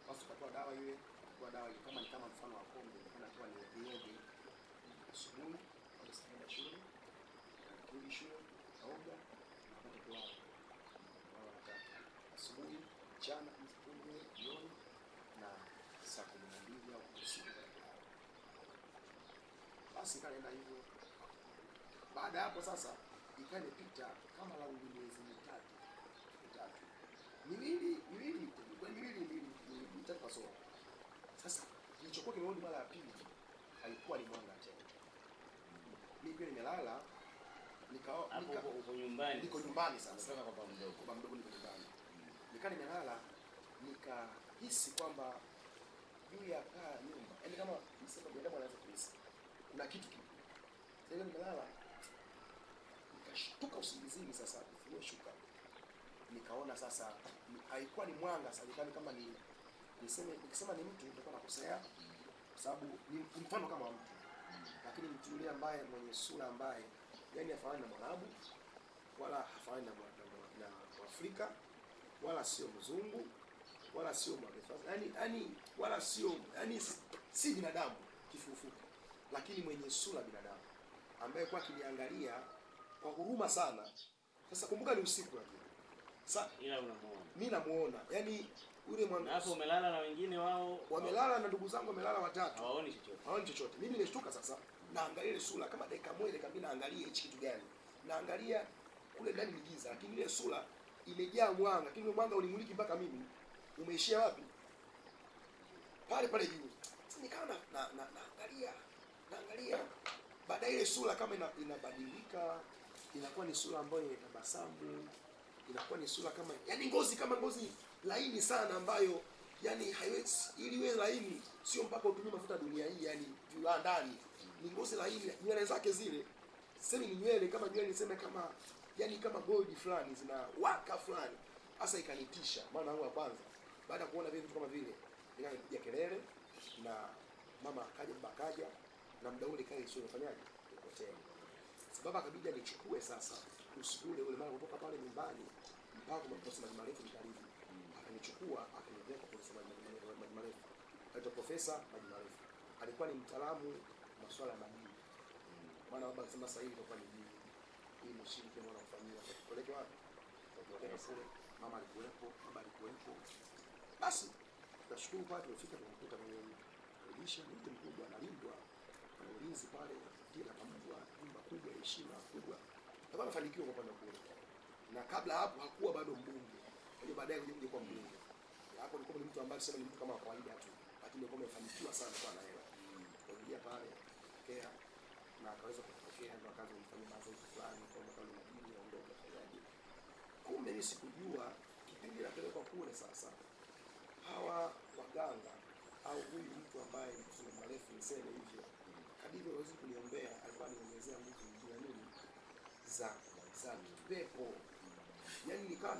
Basi tukatoa dawa ile, tukatoa dawa ile kama ni kama mfano wa kombe, nilikuwa natoa ni nioge asubuhi kabla sijaenda shule. Nikirudi shule naoga napata kulala. Asubuhi, mchana, jioni na saa 12 au usiku. Basi ikaenda hivyo. Baada hapo sasa ikawa imepita kama laundi miezi mitatu. Miwili mitatu kasoro. Sasa kilichokuwa kimerudi mara ya pili haikuwa ni mwanga tena. Mimi pia nimelala Hapo uko nyumbani. Niko nyumbani sasa. Kutoka kwa baba mdogo. Kwa baba mdogo niko nyumbani. Nikaa nimelala nikahisi kwamba juu ya paa nyumba, yaani kama msema binadamu anaweza kuhisi kuna kitu kipo. Sasa nimelala nikashtuka usingizini sasa, nifunue shuka. Nikaona sasa haikuwa ni mwanga sasa, ilikuwa kama ni niseme, nikisema ni mtu nitakuwa nakosea kwa sababu ni mfano kama mtu. Lakini mtu yule ambaye mwenye sura ambaye yani hafanani na Mwarabu wala hafanani na Mwafrika wala sio mzungu wala sio Mwafrika, yani wala sio yani si binadamu kifufuka, lakini mwenye sura binadamu ambaye kwa kiniangalia kwa huruma sana. Sasa kumbuka ni usiku lakini sasa ila unamuona. Mimi namuona. Yaani yule mwana hapo umelala na wengine wao wamelala na ndugu zangu wamelala watatu. Hawaoni chochote. Hawaoni chochote. Mimi nimeshtuka sasa. Naangalia ile sura kama dakika moja dakika mbili, naangalia hichi kitu gani. Naangalia kule ndani ni giza, lakini ile sura imejaa mwanga, lakini mwanga ulimuliki mpaka mimi. Umeishia wapi? Pale pale juu. Sasa nikawa naangalia, naangalia. Baadaye ile sura kama inabadilika, inakuwa ni sura ambayo inatabasamu, inakuwa ni sura kama yani ngozi kama ngozi laini sana ambayo yani haiwezi, ili iwe laini sio mpaka utumie mafuta dunia hii, yani viwandani. Ni ngozi laini, nywele zake zile sema ni nywele kama nywele niseme kama yani kama gold fulani zinawaka fulani. Sasa ikanitisha maana wangu wa kwanza baada ya kuona vile vitu kama vile nikapiga kelele na mama akaja, baba akaja, na muda ule kai sio unafanyaje upotea. Sababu akabidi anichukue sasa usiku ule ule, maana kutoka pale nyumbani mpaka kwa Profesa Maji Marefu ni karibu. Akanichukua akanipeleka kwa Profesa Maji Marefu. Alikuwa Profesa Maji Marefu. Alikuwa ni mtaalamu masuala ya madini. Maana baba akasema sasa hivi itakuwa ni dini. Hii mshiriki mwana kufanyia kupeleke wapi? Kupeleka kule. Mama alikuwepo, baba alikuwepo. Basi nashukuru pale tulifika tukamkuta mwenye karibisha, ni mtu mkubwa analindwa. Ana ulinzi pale, ndiye anapambwa, nyumba kubwa, heshima kubwa. Alikuwa amefanikiwa kwa upande kule. Na kabla hapo hakuwa bado mbunge. Kwa hiyo baadaye kuja kuwa mbunge. Hapo alikuwa ni mtu ambaye sema ni mtu kama kawaida tu, lakini alikuwa amefanikiwa sana kwa na hela. Tukaingia pale, kea na akaweza kupokea ndio akaanza kumfanyia mazoezi fulani kwa kama madini aondoke afanyaje. Kumbe mimi sikujua kipindi napelekwa kule sasa. Hawa waganga au huyu mtu ambaye ni mtu mrefu niseme hivyo, kadiri hawezi kuniombea, alikuwa ananiongezea nguvu ya nini za pepo. Yaani nikawa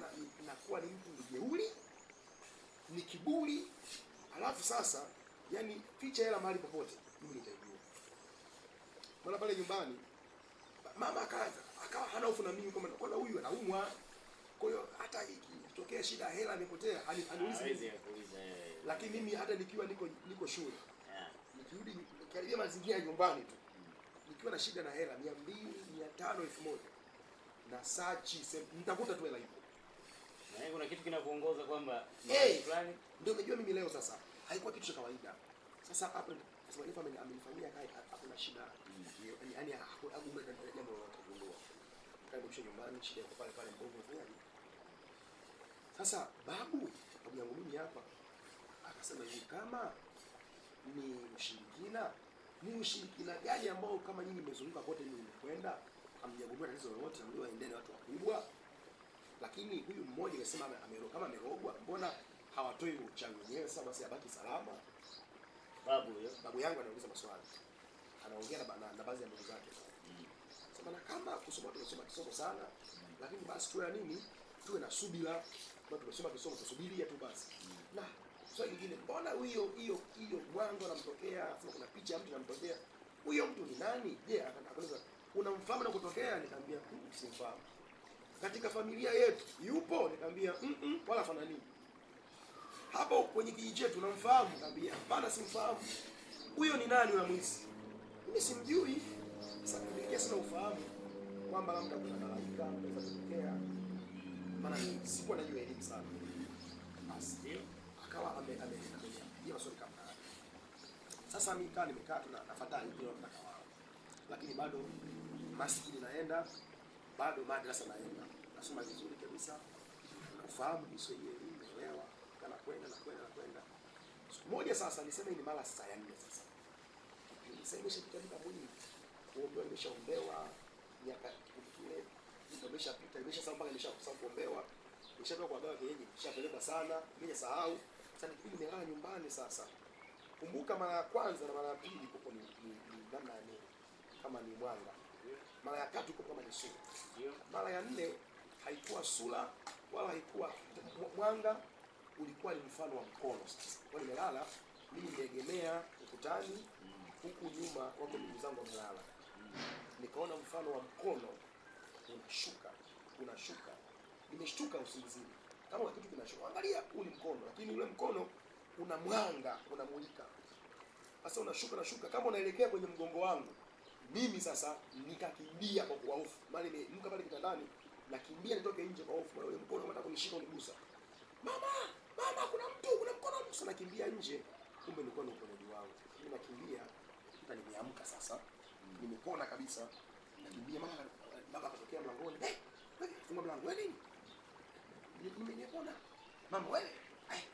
nakuwa ni mtu mjeuri, ni kiburi, alafu sasa yani ficha hela mahali popote mimi nitaijua. Maana pale nyumbani mama akaanza akawa hana hofu na mimi kama naona huyu anaumwa. Kwa hiyo hata ikitokea shida hela imepotea haniulizi mimi. Lakini mimi hata nikiwa niko shule. Nikirudi nikaribia mazingira ya nyumbani tu. Nikiwa na shida na hela 200, 500, 1000 na sachi nitakuta tu hela ipo. Na kuna kitu kinakuongoza kwamba fulani ndio unajua mimi leo sasa haikuwa kitu cha kawaida. Sasa hapo sasa nifa amenifanyia kai hakuna shida. Yaani hakuna jambo lolote kugundua. Nikarudisha nyumbani shida iko pale pale mbovu mfanyaje. Sasa babu yangu mimi hapa akasema hivi, kama ni ushirikina, ni ushirikina gani ambao kama nyinyi mmezunguka kote mimi nimekwenda hamjagundua tatizo lolote, mlioendea watu wakubwa. Lakini huyu mmoja akasema kama amerogwa, mbona hawatoi uchawi wenyewe? Sasa basi abaki salama. Babu huyo, babu yangu anauliza maswali. Anaongea na baadhi ya ndugu zake. Sema na kama kusoma tumesoma kisomo sana, lakini basi tuwe na nini? Tuwe na subira. Kwa tumesoma kisomo tusubiria tu basi. Na swali lingine, mbona huyo hiyo hiyo mwango anamtokea, sema kuna picha ya mtu anamtokea. Huyo mtu ni nani? Je, akauliza unamfahamu na kutokea? Nikamwambia simfahamu. Katika familia yetu yupo? Nikamwambia wala fanani. Hapo kwenye kijiji chetu unamfahamu? Nikamwambia hapana simfahamu. Huyo ni nani unamhisi? Mimi simjui. Sasa nilikia sina ufahamu kwamba labda kuna malaika anaweza kutokea. Maana sikuwa najua elimu sana. Basi akawa ameniambia maswali kama haya. Sasa mimi kaa nimekaa tu nafuata hivi nataka wao. Lakini bado maskini naenda, bado madrasa naenda. Nasoma vizuri kabisa. Nafahamu Kiswahili, naelewa. Kana kwenda na kwenda na kwenda. Siku Moja sasa niseme ni mara sasa ya 4 sasa. Sasa imeshapita muda mwingi. Kuombewa nimeshaombewa miaka kile nimeshapita, nimeshasahau mpaka nimeshakusahau kuombewa. Nimeshatoka kwa dawa kienyeji, nimeshapelekwa sana, nimeshasahau. Sasa nikipindi nimelala nyumbani sasa. Kumbuka mara ya kwanza na mara ya pili kuko ni namna ya nini? Kama ni mwanga. Mara ya tatu kuko kama ni sura. Mara ya 4 haikuwa sura wala haikuwa mwanga, ulikuwa ni mfano wa mkono sasa. Kwa nimelala, mimi nimeegemea ukutani, huku nyuma wako ndugu zangu wamelala. Nikaona mfano wa mkono unashuka, unashuka. Nimeshtuka usingizini. Kama kitu kinashuka, angalia huu ni mkono, lakini ule mkono una mwanga, unamulika. Sasa unashuka nashuka kama unaelekea kwenye mgongo wangu. Mimi sasa nikakimbia kwa hofu. Maana nimeamka pale kitandani, nakimbia nitoke nje kwa hofu, maana ule mkono unataka kunishika unigusa. Mama, mama kuna mtu, kuna mkono mtu. Nakimbia nje, kumbe nilikuwa ni uponaji wangu. Mimi nakimbia, kuta nimeamka sasa. Nimepona kabisa. Nakimbia, mama baba akatokea mlangoni. Eh, wewe funga mlango, wewe nini? Nimepona. Mama wewe, eh.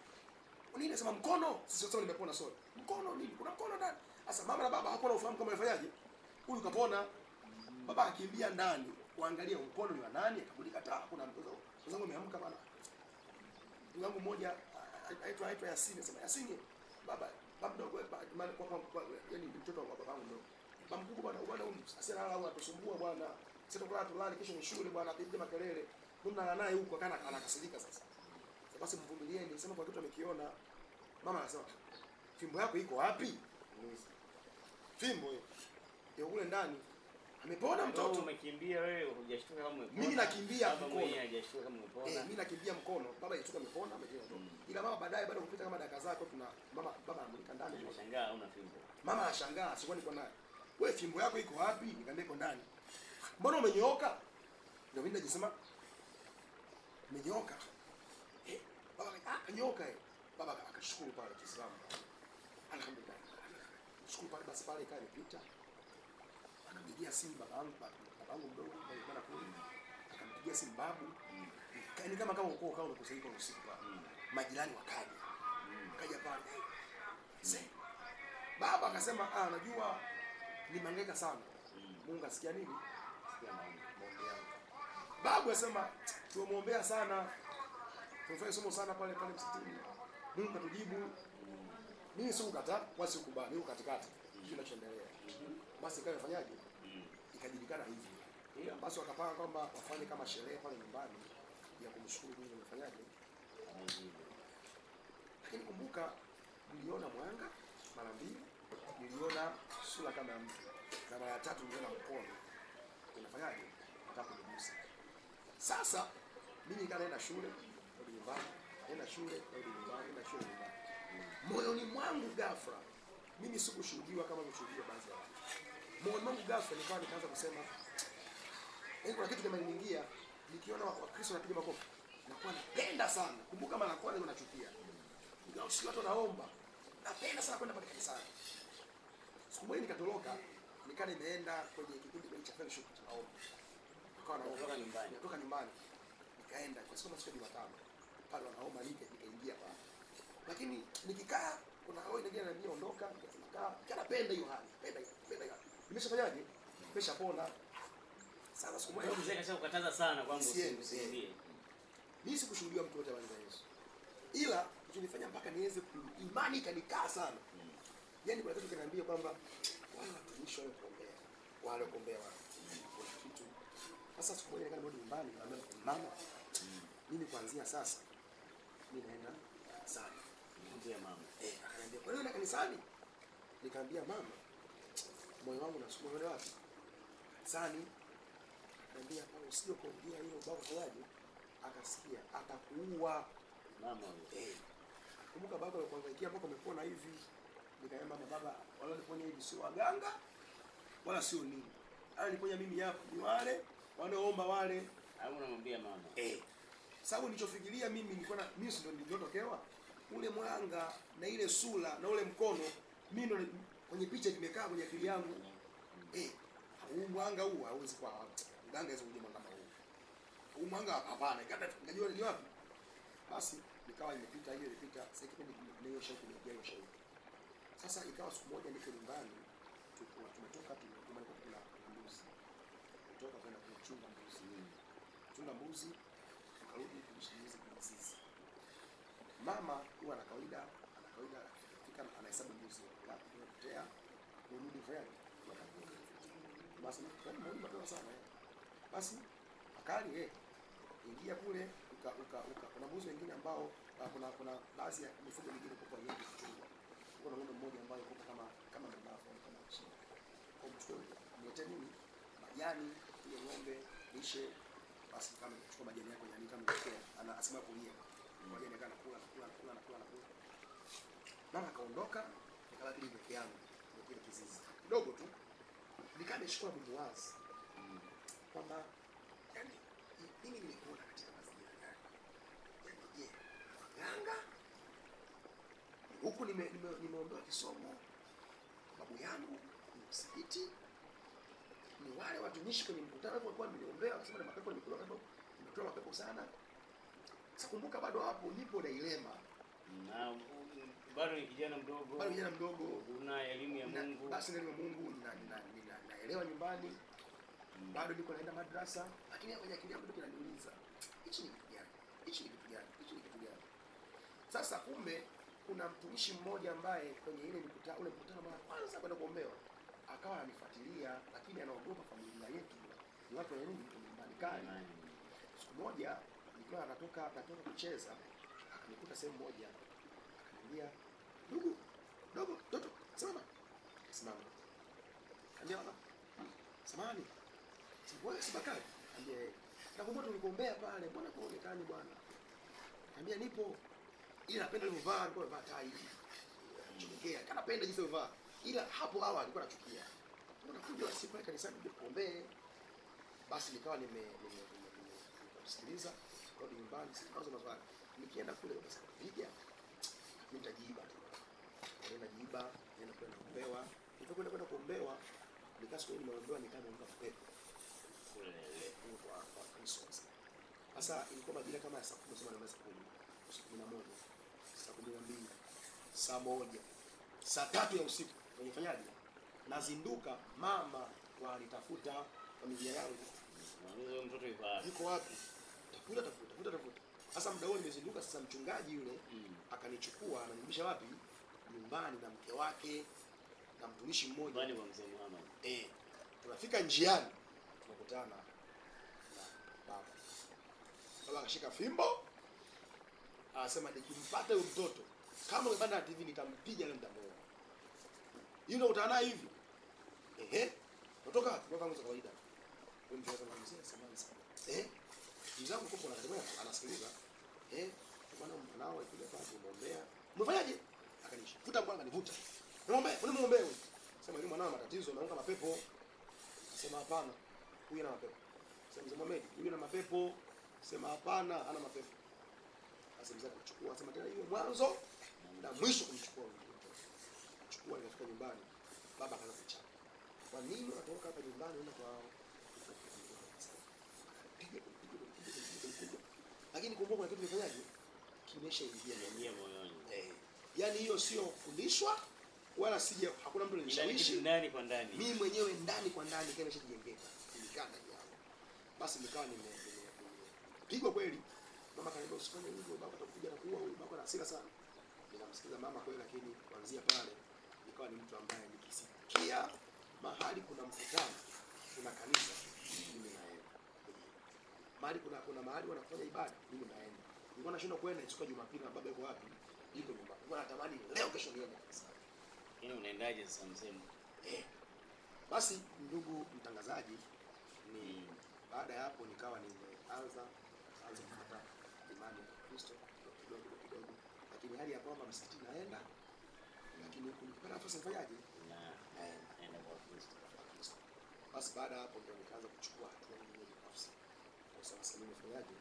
Nini nasema mkono? Sisi wote nimepona sorry. Mkono nini? Kuna mkono ndani. Sasa mama na baba hawakuwa na ufahamu kama amefanyaje. Huyu kapona. Baba akimbia ndani kuangalia mkono ni wa nani, akamulika taa, kuna mtoto. Mzangu ameamka bana. Ndugu yangu mmoja aitwa Yasini, anasema Yasini, baba mdogo kwa yani mtoto wa babangu mdogo. Baba mkubwa bwana, bwana huyu sasa lala au atusumbua bwana. Sasa tukala tulale kesho ni shule bwana, apige makelele. Mimi nalala naye huko akana anakasirika sasa. Sasa basi mvumilieni, sema kwa kitu amekiona. Mama anasema fimbo yako iko wapi? Fimbo hiyo. Yo kule ndani. Amepona mtoto. Umekimbia wewe, hujashtuka kama umepona. Mimi nakimbia mkono. Mwenyewe hajashtuka kama umepona. Mimi nakimbia mkono, baba hajashtuka amepona, amejua mtoto. Ila mama baadaye baada kupita kama dakika zako tuna mama baba anamulika ndani. Anashangaa una fimbo. Mama anashangaa, sikuwa niko naye. Wewe fimbo yako iko wapi? Nikamwambia iko ndani. Mbona umenyooka? Ndio mimi najisema umenyooka. Baba akanyoka eh. Baba akashukuru pale Kiislamu. Alhamdulillah. Shukuru pale basi pale ikawa imepita. Akampigia simu babangu mdogo alikuwa kule. Akampigia simu babu. Ni kama ukoo kama umekusanyika usiku pale. Majirani wakaja. Wakaja pale. Sasa baba akasema najua nimehangaika sana. Mungu asikia nini? Sikia maombi yangu. Babu akasema tumemuombea sana. Tumefanya somo sana pale pale msituni. Mungu atujibu. Mimi sikukataa, wala sikukubali, niko katikati. Kitu kinachoendelea. Basi ikawa ifanyaje? Ikajulikana hivi. Basi wakapanga kwamba wafanye kama sherehe pale nyumbani ya kumshukuru Mungu amefanyaje? Lakini kumbuka niliona mwanga mara mbili, niliona sura kama mtu. Na mara ya tatu niliona mkono. Unafanyaje? Nataka kunigusa. Sasa mimi nikaenda shule, rudi nyumbani, nenda shule, rudi nyumbani, nenda shule nyumbani. Moyoni mwangu ghafla mimi sikushuhudiwa kama nimeshuhudiwa baadhi ya watu. Moyoni mwangu ghafla nikaanza kusema kuna kitu kimeniingia, nikiona Wakristo wanapiga makofi nakuwa napenda sana. Kumbuka mara kwanza nilikuwa nachukia. Nikawa watu wanaomba. Napenda sana kwenda pale kanisani. Siku moja nikatoroka, nikaa nimeenda kwenye kikundi cha fellowship cha maombi. Nikawa naomba nyumbani. Natoka nyumbani. Nikaenda kwa siku ya Jumatano. Pale wanaomba nikaingia pale. Lakini nikikaa kuna roho inaingia na mimi ondoka, nikasema kaa. Napenda hiyo hali. Napenda hiyo. Nimeshafanyaje? Nimeshapona. Sasa siku moja mzee kashakukataza sana kwamba usiendie. Mimi sikushuhudia mtu wote habari za Yesu. Ila kilichonifanya mpaka niweze imani ikanikaa sana. Yaani kuna kitu kinaniambia kwamba wale watumishi wale kuombea, wale kuombea wale. Kuna kitu. Sasa siku moja nikaa nyumbani nikamwambia mama, mimi kuanzia sasa mimi naenda sana. Ndiye mama. Akaniambia kwa nini kanisani? Nikamwambia mama, moyo wangu unasukuma wewe wapi? Kanisani. Akaniambia hapana, usije kuongea hilo baba fanyaje? Akasikia atakuua mama huyo. Kumbuka baba alikuangaikia mpaka umepona hivi. Nikamwambia mama, baba wale waliponya hivi sio waganga wala sio nini. Aliponya mimi hapo ni wale wanaoomba wale. Au unamwambia mama? Sababu nilichofikiria mimi nilikuwa na mimi ndio niliotokewa ule mwanga na ile sura na ule mkono, mimi ndio kwenye picha kimekaa kwenye akili yangu. Huu mwanga huu hauwezi kwa mganga hawezi kuja mwanga huu. Huu mwanga hapana, nikajua ni wapi. Basi Nikawa imepita hiyo, imepita. Sasa kipindi ndio shauku imejaa hiyo shauku. Sasa ikawa siku moja niko nyumbani, tulikuwa tumetoka nyumbani kwa kuna mbuzi. Kutoka kwenda kuchunga mbuzi. Chunga mbuzi, tukarudi kushimiza mzizi. Mama huwa ana kawaida fika anahesabu mbuzi ngapi tumepotea, nirudi fanya. Basi mimi mapema sana. Basi akali ingia kule uka kuna mbuzi wengine ambao kuna baadhi ya mifugo mingine kwa yeye kuchungwa. Kuna ng'ombe mmoja ambaye yuko kama mbavu au kama chini. Kwa mchukue mletee nini? Majani ile ng'ombe lishe. Basi kama kuchukua majani yako yani kama mchukue ana asema kulia. Majani yake anakula anakula anakula anakula anakula. Mama akaondoka, nikabaki peke yangu kile kizizi. Kidogo tu nikaa nimeshikwa bumbuazi. Kwamba yani mimi nimekuona katika mazingira gani? Yaani je, waganga huku nimeondoa kisomo babu yangu ni msikiti, ni wale watumishi kwenye mkutano walikuwa wananiombea wakasema na mapepo nimekula mapepo, nimetoa mapepo sana. Sasa kumbuka bado hapo nipo dilema. Na bado ni kijana mdogo. Bado kijana mdogo, una elimu ya Mungu. Basi elimu ya Mungu naelewa nyumbani. Bado niko naenda madrasa, lakini kwenye akili yangu ndio kinaniuliza, hichi ni kitu gani? Hichi ni kitu gani? Hichi ni kitu gani? Sasa kumbe kuna mtumishi mmoja ambaye kwenye ile mkutano, ule mkutano mara kwanza kwenda kuombewa, akawa ananifuatilia, lakini anaogopa familia yetu. Ni watu wa nini? Nyumbani kali. Siku moja nikiwa natoka kucheza, akanikuta sehemu moja, akaniambia, "Ndugu, dogo, toto, simama." Simama. Akaniambia, "Baba, samahani. Wewe si Bakari?" Akaniambia, "Eh." "Nakumbuka tulikuombea pale, mbona huonekani bwana?" Akaniambia, "Nipo." Ila napenda alivyovaa, alikuwa amevaa tai. Chomekea, kanapenda jinsi alivyovaa. Ila hapo awali alikuwa anachukia. Mbona kuja siku pale kanisani kuja kuombee? Basi nikawa nimemsikiliza, rudi nyumbani, sikaanza maswali. Nikienda kule basi kupiga, mimi nitajiiba tu. Nenda jiiba, nenda kwenda kuombewa. Nilipokwenda kwenda kuombewa, nikasikia nimeombewa nikaanza pepo. Kule kwa Kristo. Sasa ilikuwa majira kama ya saa 10, sema na saa 10, saa 11, saa 12, saa 1, saa 3 ya usiku. Nifanyaje? Nazinduka, mama wanitafuta, familia yangu. Nauliza mtoto yuko wapi? Yuko wapi? Tafuta tafuta tafuta. Sasa muda huo nimezinduka, sasa mchungaji yule akanichukua ananirudisha wapi? Nyumbani na mke wake na mtumishi mmoja. Nyumbani kwa mzee Muhammad. Tunafika njiani tunakutana na baba. Baba akashika fimbo anasema, nikimpata huyo mtoto kama umepanda na TV nitampiga leo, nitamuua. Yule unakutana naye hivi. Natoka wapi? Kwa nguzo kawaida. Wewe mtu anasema mzee, samahani sana. Mzee wangu kuna wakati mmoja anasikiliza. Bwana mwanao alikuja pale kumuombea. Umefanyaje? Akanivuta mkono akanivuta. Nimuombee, unimuombee wewe. Sema yule mwanao matatizo naunga mapepo. Sema hapana. Huyu ana mapepo. Sema mzee Mohamed, huyu ana mapepo. Sema hapana, ana mapepo. Sasa mzee akachukua, sema tena hiyo mwanzo na mwisho kumchukua mtoto. Chukua nikafika nyumbani. Baba akaanza kuchapa. Kwa nini unatoka hapa nyumbani unaenda kwa piga piga. Lakini kumbuka kuna kitu nifanyaje? Kimeshaingia ndani moyoni. Yaani hiyo sio kufundishwa wala sije, hakuna mtu alinishawishi. Ndani kwa ndani. Mimi mwenyewe ndani kwa ndani kimeshajengeka. Nilikaa ndani yangu. Basi nikawa nimepigwa kweli. Mama akaniambia usifanye hivyo, baba atakuja na kuua huyu, baba ana hasira sana. Nikamsikiza mama kweli, lakini kuanzia pale nikawa ni mtu ambaye nikisikia mahali kuna mkutano, kuna kanisa, mimi naenda. Mahali kuna mahali wanafanya ibada, mimi naenda. Nilikuwa nashindwa kwenda siku ya Jumapili na baba yuko wapi? Yuko nyumbani. Nilikuwa natamani leo kesho niende kanisani. Yaani unaendaje sasa mzee? Basi ndugu mtangazaji, ni baada ya hapo nikawa nimeanza kupata imani ya Kristo kidogo kidogo, lakini hali ya kwamba msikiti naenda, lakini huku nikipata nafasi nifanyaje? Naenda kwa Kristo. Basi baada hapo ndio nikaanza kuchukua hatua nyingine binafsi. Kwa sababu sasa mimi nifanyaje?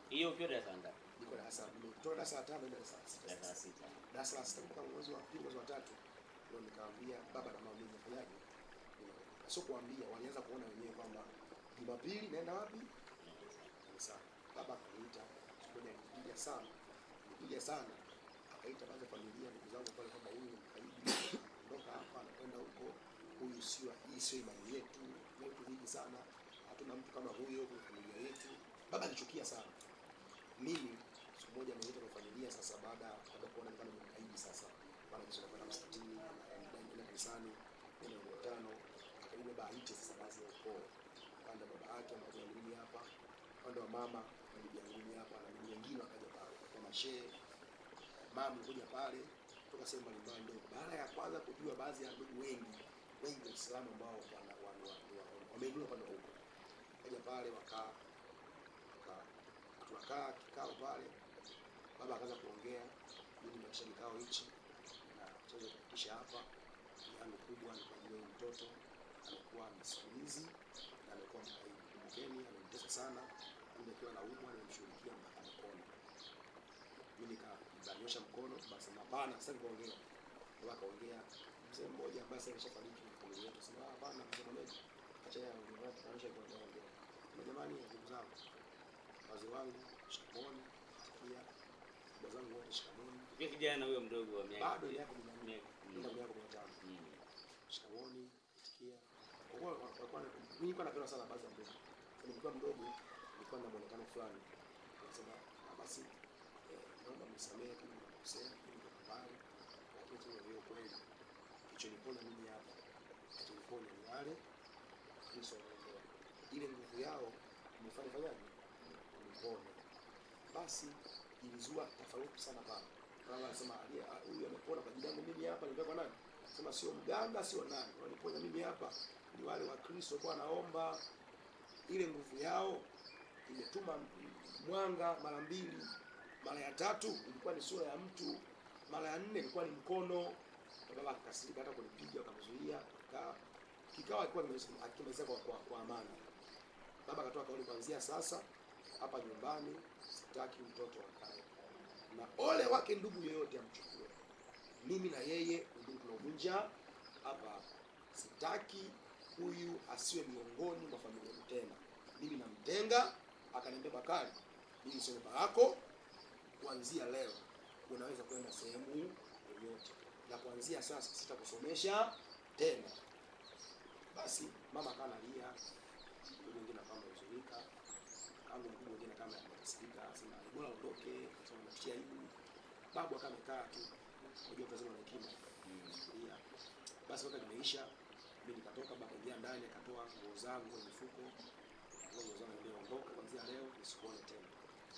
Hiyo ukiwa darasa ngapi? Niko darasa, nimetoka darasa la 5 ndio darasa la 6. Darasa la 6. Darasa la 6 kwa mwezi wa pili, mwezi wa 3 ndio nikaambia baba na mama mimi nifanyaje? Sio kuambia, walianza kuona wenyewe kwamba Jumapili naenda wapi? Kanisani. Baba akaniita, siku moja alinipiga sana. alinipiga sana. Akaita baadhi ya familia, ndugu zangu pale, kwamba huyu ni mkaidi, ondoka hapa, anakwenda huko, huyu sio, hii sio imani yetu, vitu vingi sana, hatuna mtu kama huyo kwenye familia yetu. Baba alichukia sana. Mimi siku moja nimeita kwa familia sasa, baada ya kuona kama ni mkaidi sasa, maana kisha nakwenda msikitini, naenda kanisani, naenda mkutano, akabidi baba aite sasa baadhi ya ukoo, upande wa baba yake ambao ni mimi hapa, upande wa mama na bibi yangu hapa, na ndugu wengine wakaja pale kwa mashehe, mama kuja pale kutoka sehemu mbalimbali. Ndio baada ya kwanza kujua baadhi ya ndugu wengi wengi Waislamu ambao wameinua upande huko, kaja pale tukakaa kikao pale. Baba akaanza kuongea, mimi nimeisha kikao hichi na tuweze kufikisha hapa, yangu kubwa ni kwa ajili ya mtoto, amekuwa msikilizi na amekuwa mkaidi. Kumbukeni amenitesa sana, mimi nikiwa naumwa nimemshughulikia mpaka mkono. Mimi nikanyosha mkono, basi hapana, sasa nikaongea. Baba akaongea, mzee mmoja ambaye sasa ameshafariki kwa familia yetu, sema hapana, mzee mmoja acha yeye aongee, akaonyesha kuongea. Na jamani, ndugu zangu, wazee wangu, shikamoni, pia baba zangu wote shikamoni. Pia kijana huyo mdogo wa miaka bado miaka 14, ndio miaka 15. Shikamoni, itikia. Kwa mimi nilikuwa napenda sana baadhi ya ndugu. Nilikuwa mdogo, nilikuwa na muonekano fulani. Nikasema basi naomba mnisamehe kama nimekosea, nimekubali. Lakini tu ndio kweli. Kilichoniponya mimi hapa, kilichoniponya ni wale Kristo wanaombea. Ile nguvu yao imefanya fanyaje? Nipone. Basi ilizua tofauti sana pale. Baba anasema huyu amepona kwa ajili yangu mimi hapa, nilikuwa nani? Sema sio mganga, sio nani. Waliponya mimi hapa ni wale wa Kristo kwa naomba. Ile nguvu yao imetuma mwanga mara mbili, mara ya tatu ilikuwa ni sura ya mtu, mara ya nne ilikuwa ni mkono. Baba akakasirika hata kunipiga, akamzuia. Kikao alikuwa akimaliza kwa amani. Baba akatoa kauli, kuanzia sasa hapa nyumbani sitaki mtoto akae, na ole wake ndugu yeyote amchukue. Mimi na yeye ndugu tunauvunja hapa hapa. Sitaki huyu asiwe miongoni mwa familia yetu tena. Mimi namtenga. Akaniambia, Bakari, mimi sio baba yako, kuanzia leo unaweza kwenda sehemu yoyote, na kuanzia sasa sitakusomesha tena. Basi mama akawa analia, ndugu wengine kama huzunika, kangu mkubwa mwingine kama amekasirika, sema bora ondoke, sema unatia aibu. Babu akawa amekaa tu, unajua lazima na hekima. Basi wakati nimeisha, mimi nikatoka, baba akaingia ndani akatoa nguo zangu kwenye mifuko, nguo zangu niliondoka, kuanzia leo nisikuone tena.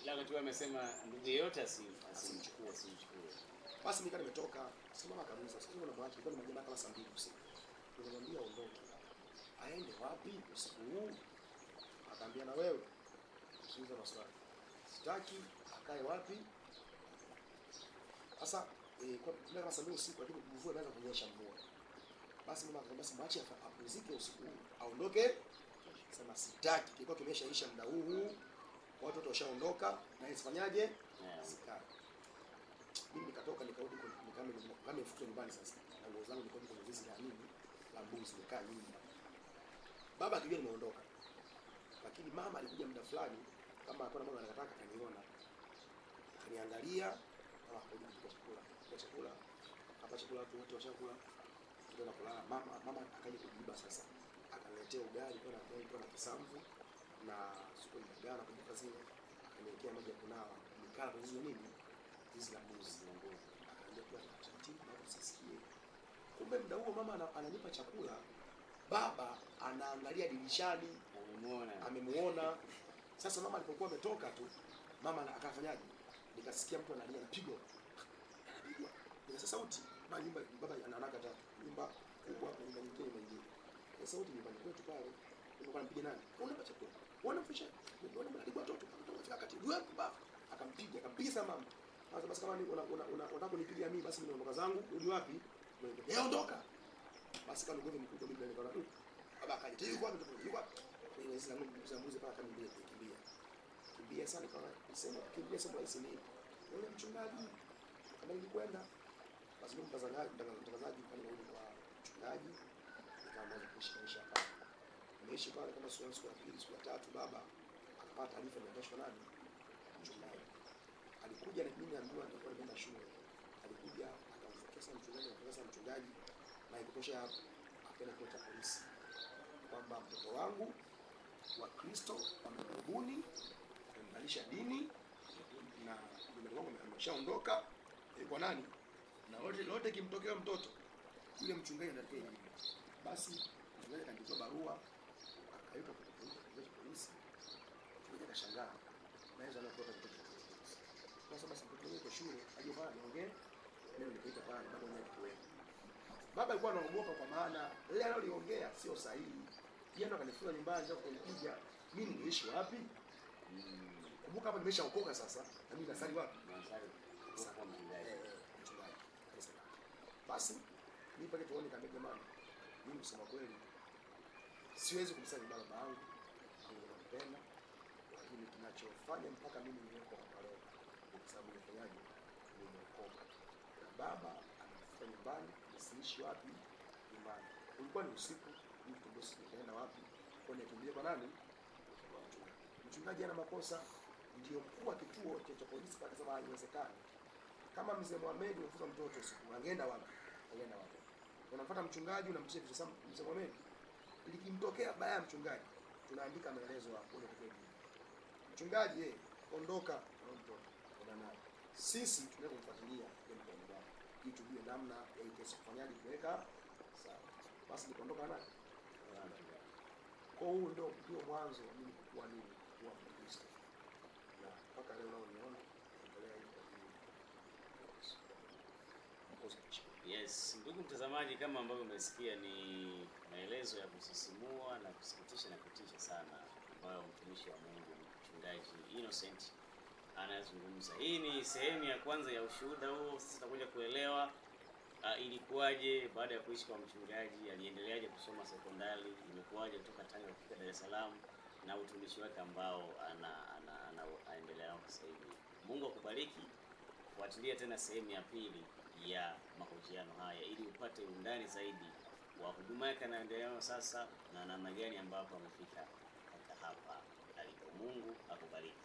Ila wakati amesema ndugu yeyote asimchukue, asimchukue. Basi nika nimetoka, sasa mama akaniuliza, sasa unamwacha? Ilikuwa ni majira kama saa 2 usiku. Nikamwambia ondoke. Aende wapi usiku huu? Akaambia na wewe usiulize maswali. Sitaki akae wapi? Sasa kwa kama saa 2 usiku, lakini mvua inaanza kunyesha mvua. Basi mama akasema basi mwache apumzike usiku huu, aondoke. Sema sitaki, kilikuwa kimeshaisha muda huu, watoto washaondoka na yeye sifanyaje? Sikae. Mimi nikatoka nikarudi kama nimefuka nyumbani sasa. Na nguo zangu nilikuwa kwenye zizi la nini? La mbuzi, nikaa nyumba. Baba akijua nimeondoka. Lakini mama alikuja muda fulani kama alikuwa na mama anataka akaniona. Akaniangalia, mama akaja kuchukua chakula. Kwa chakula, hapa chakula watu wote washakula. Tukaenda kulala. Mama akaja kujiba sasa. Akaniletea ugali kwa na kwa na kisamvu na supu ya dagaa na kumbuka zile. Akaniwekea maji ya kunawa. Nikala kwa zizi nini? Zizi la mbuzi. Akaniambia kula taratibu na usisikie. Kumbe muda huo mama ananipa chakula, baba anaangalia dirishani, amemuona. Sasa mama alipokuwa ametoka tu, mama akafanyaje? Nikasikia mtu analia, anapigwa. Anapigwa. Nikasikia sauti. Baba nyumba, baba anaanaka tatu. Nyumba kubwa na nyumba nyingine nyingine. Kwa sauti nyumbani kwetu pale, nilikuwa nampiga nani? Unanipa chakula. Unamfisha. Unaona mnalipwa watoto. Mtoto wakati wewe baba akampiga, akampiga sana mama. Sasa basi kama unataka kunipiga mimi basi mimi naondoka zangu, rudi wapi? Wewe ondoka. Basi kama ugomvi mkubwa mimi nikaona baba akaja, yuko wapi mtoto? Yuko wapi? Kwa hiyo sasa mbuzi paka kaniambia kimbia. Kimbia sana nikaona nisema kimbia sio rahisi nini. Yule mchungaji kama nilikwenda basi mimi mtangazaji pale nirudi kwa mchungaji nikaanza kuishi maisha pale. Nimeishi pale kama siku ya pili, siku ya tatu baba akapata taarifa nimeendeshwa nani? Mchungaji. Alikuja na mimi naambiwa nilikuwa nimeenda shule. Alikuja akamfikia sana mchungaji, akamfikia sana mchungaji, na ikutosha hapo akaenda kituo cha polisi kwamba mtoto wangu wa Kristo wamemrubuni, wamembalisha dini na nyumbani kwangu ameshaondoka kwa nani? Na lote kimtokea mtoto yule mchungaji anatakiwa nini? Basi mchungaji akaandikiwa barua, akaitwa kwa kituo cha polisi. Mchungaji akashangaa, naweza na kutoka kituo cha polisi. Sasa basi mtoto yuko shule, aje pale niongee, mimi nikaita pale baba mwenyewe akiwepo. Baba alikuwa anaogopa kwa maana yale aliyoniongea sio sahihi. Yeye ndo akanifuta nyumbani sasa kunikuja, mimi ningeishi wapi? Kumbuka hapa nimeshaokoka sasa, na mimi nasali wapi? Nasali kwa mchungaji. Mchungaji. Kanisa lake. Basi mimi pale tuone kama jamani, mimi kusema kweli siwezi kumsali baba yangu, mungu nampenda, lakini kinachofanya mpaka mimi niweko hapa leo ni kwa sababu nimefanyaje? Nimeokoka. Na baba anafika nyumbani, nisiishi wapi? Nyumbani. Ulikuwa ni usiku, mtu bosi nikaenda wapi? Kwa nikimbia kwa nani? Kwa mchungaji. Mchungaji ana makosa, ndio mkuu wa kituo cha polisi pale akasema haiwezekani. Kama mzee Mohamed umefuta mtoto usiku, angeenda wapi? Angeenda wapi? Unamfuata mchungaji unamtisha kichwa sana mzee Mohamed. Likimtokea baya ya mchungaji, tunaandika maelezo hapo unatakiwa jibu. Mchungaji yeye ondoka na mtoto. Ona naye. Sisi tunataka kumfuatilia yeye mtoto wake. Ili tujue namna ya hii kesi kufanyaje kuweka sawa. Basi nikaondoka naye. Kwa huu ndio mwanzo wa mimi kukua nini? Kuwa Mkristo. Na mpaka leo nao niona endelea hivi kwa ajili ya Yesu. Mkosi kushukuru. Yes, ndugu mtazamaji, kama ambavyo umesikia ni maelezo ya kusisimua na kusikitisha na kutisha sana ambayo mtumishi wa Mungu mchungaji Innocent anazungumza. Hii ni sehemu ya kwanza ya ushuhuda huo. Sisi tutakuja kuelewa ilikuwaje baada ya kuishi kwa mchungaji, aliendeleaje kusoma sekondari, imekuwaje kutoka Tanga kufika Dar es Salaam na utumishi wake ambao anaendelea nao sasa hivi. Mungu akubariki. Fuatilia tena sehemu ya pili ya mahojiano haya ili upate undani zaidi wa huduma yake anaendelea nayo sasa na namna gani ambapo amefika mpaka hapa alipo. Mungu akubariki.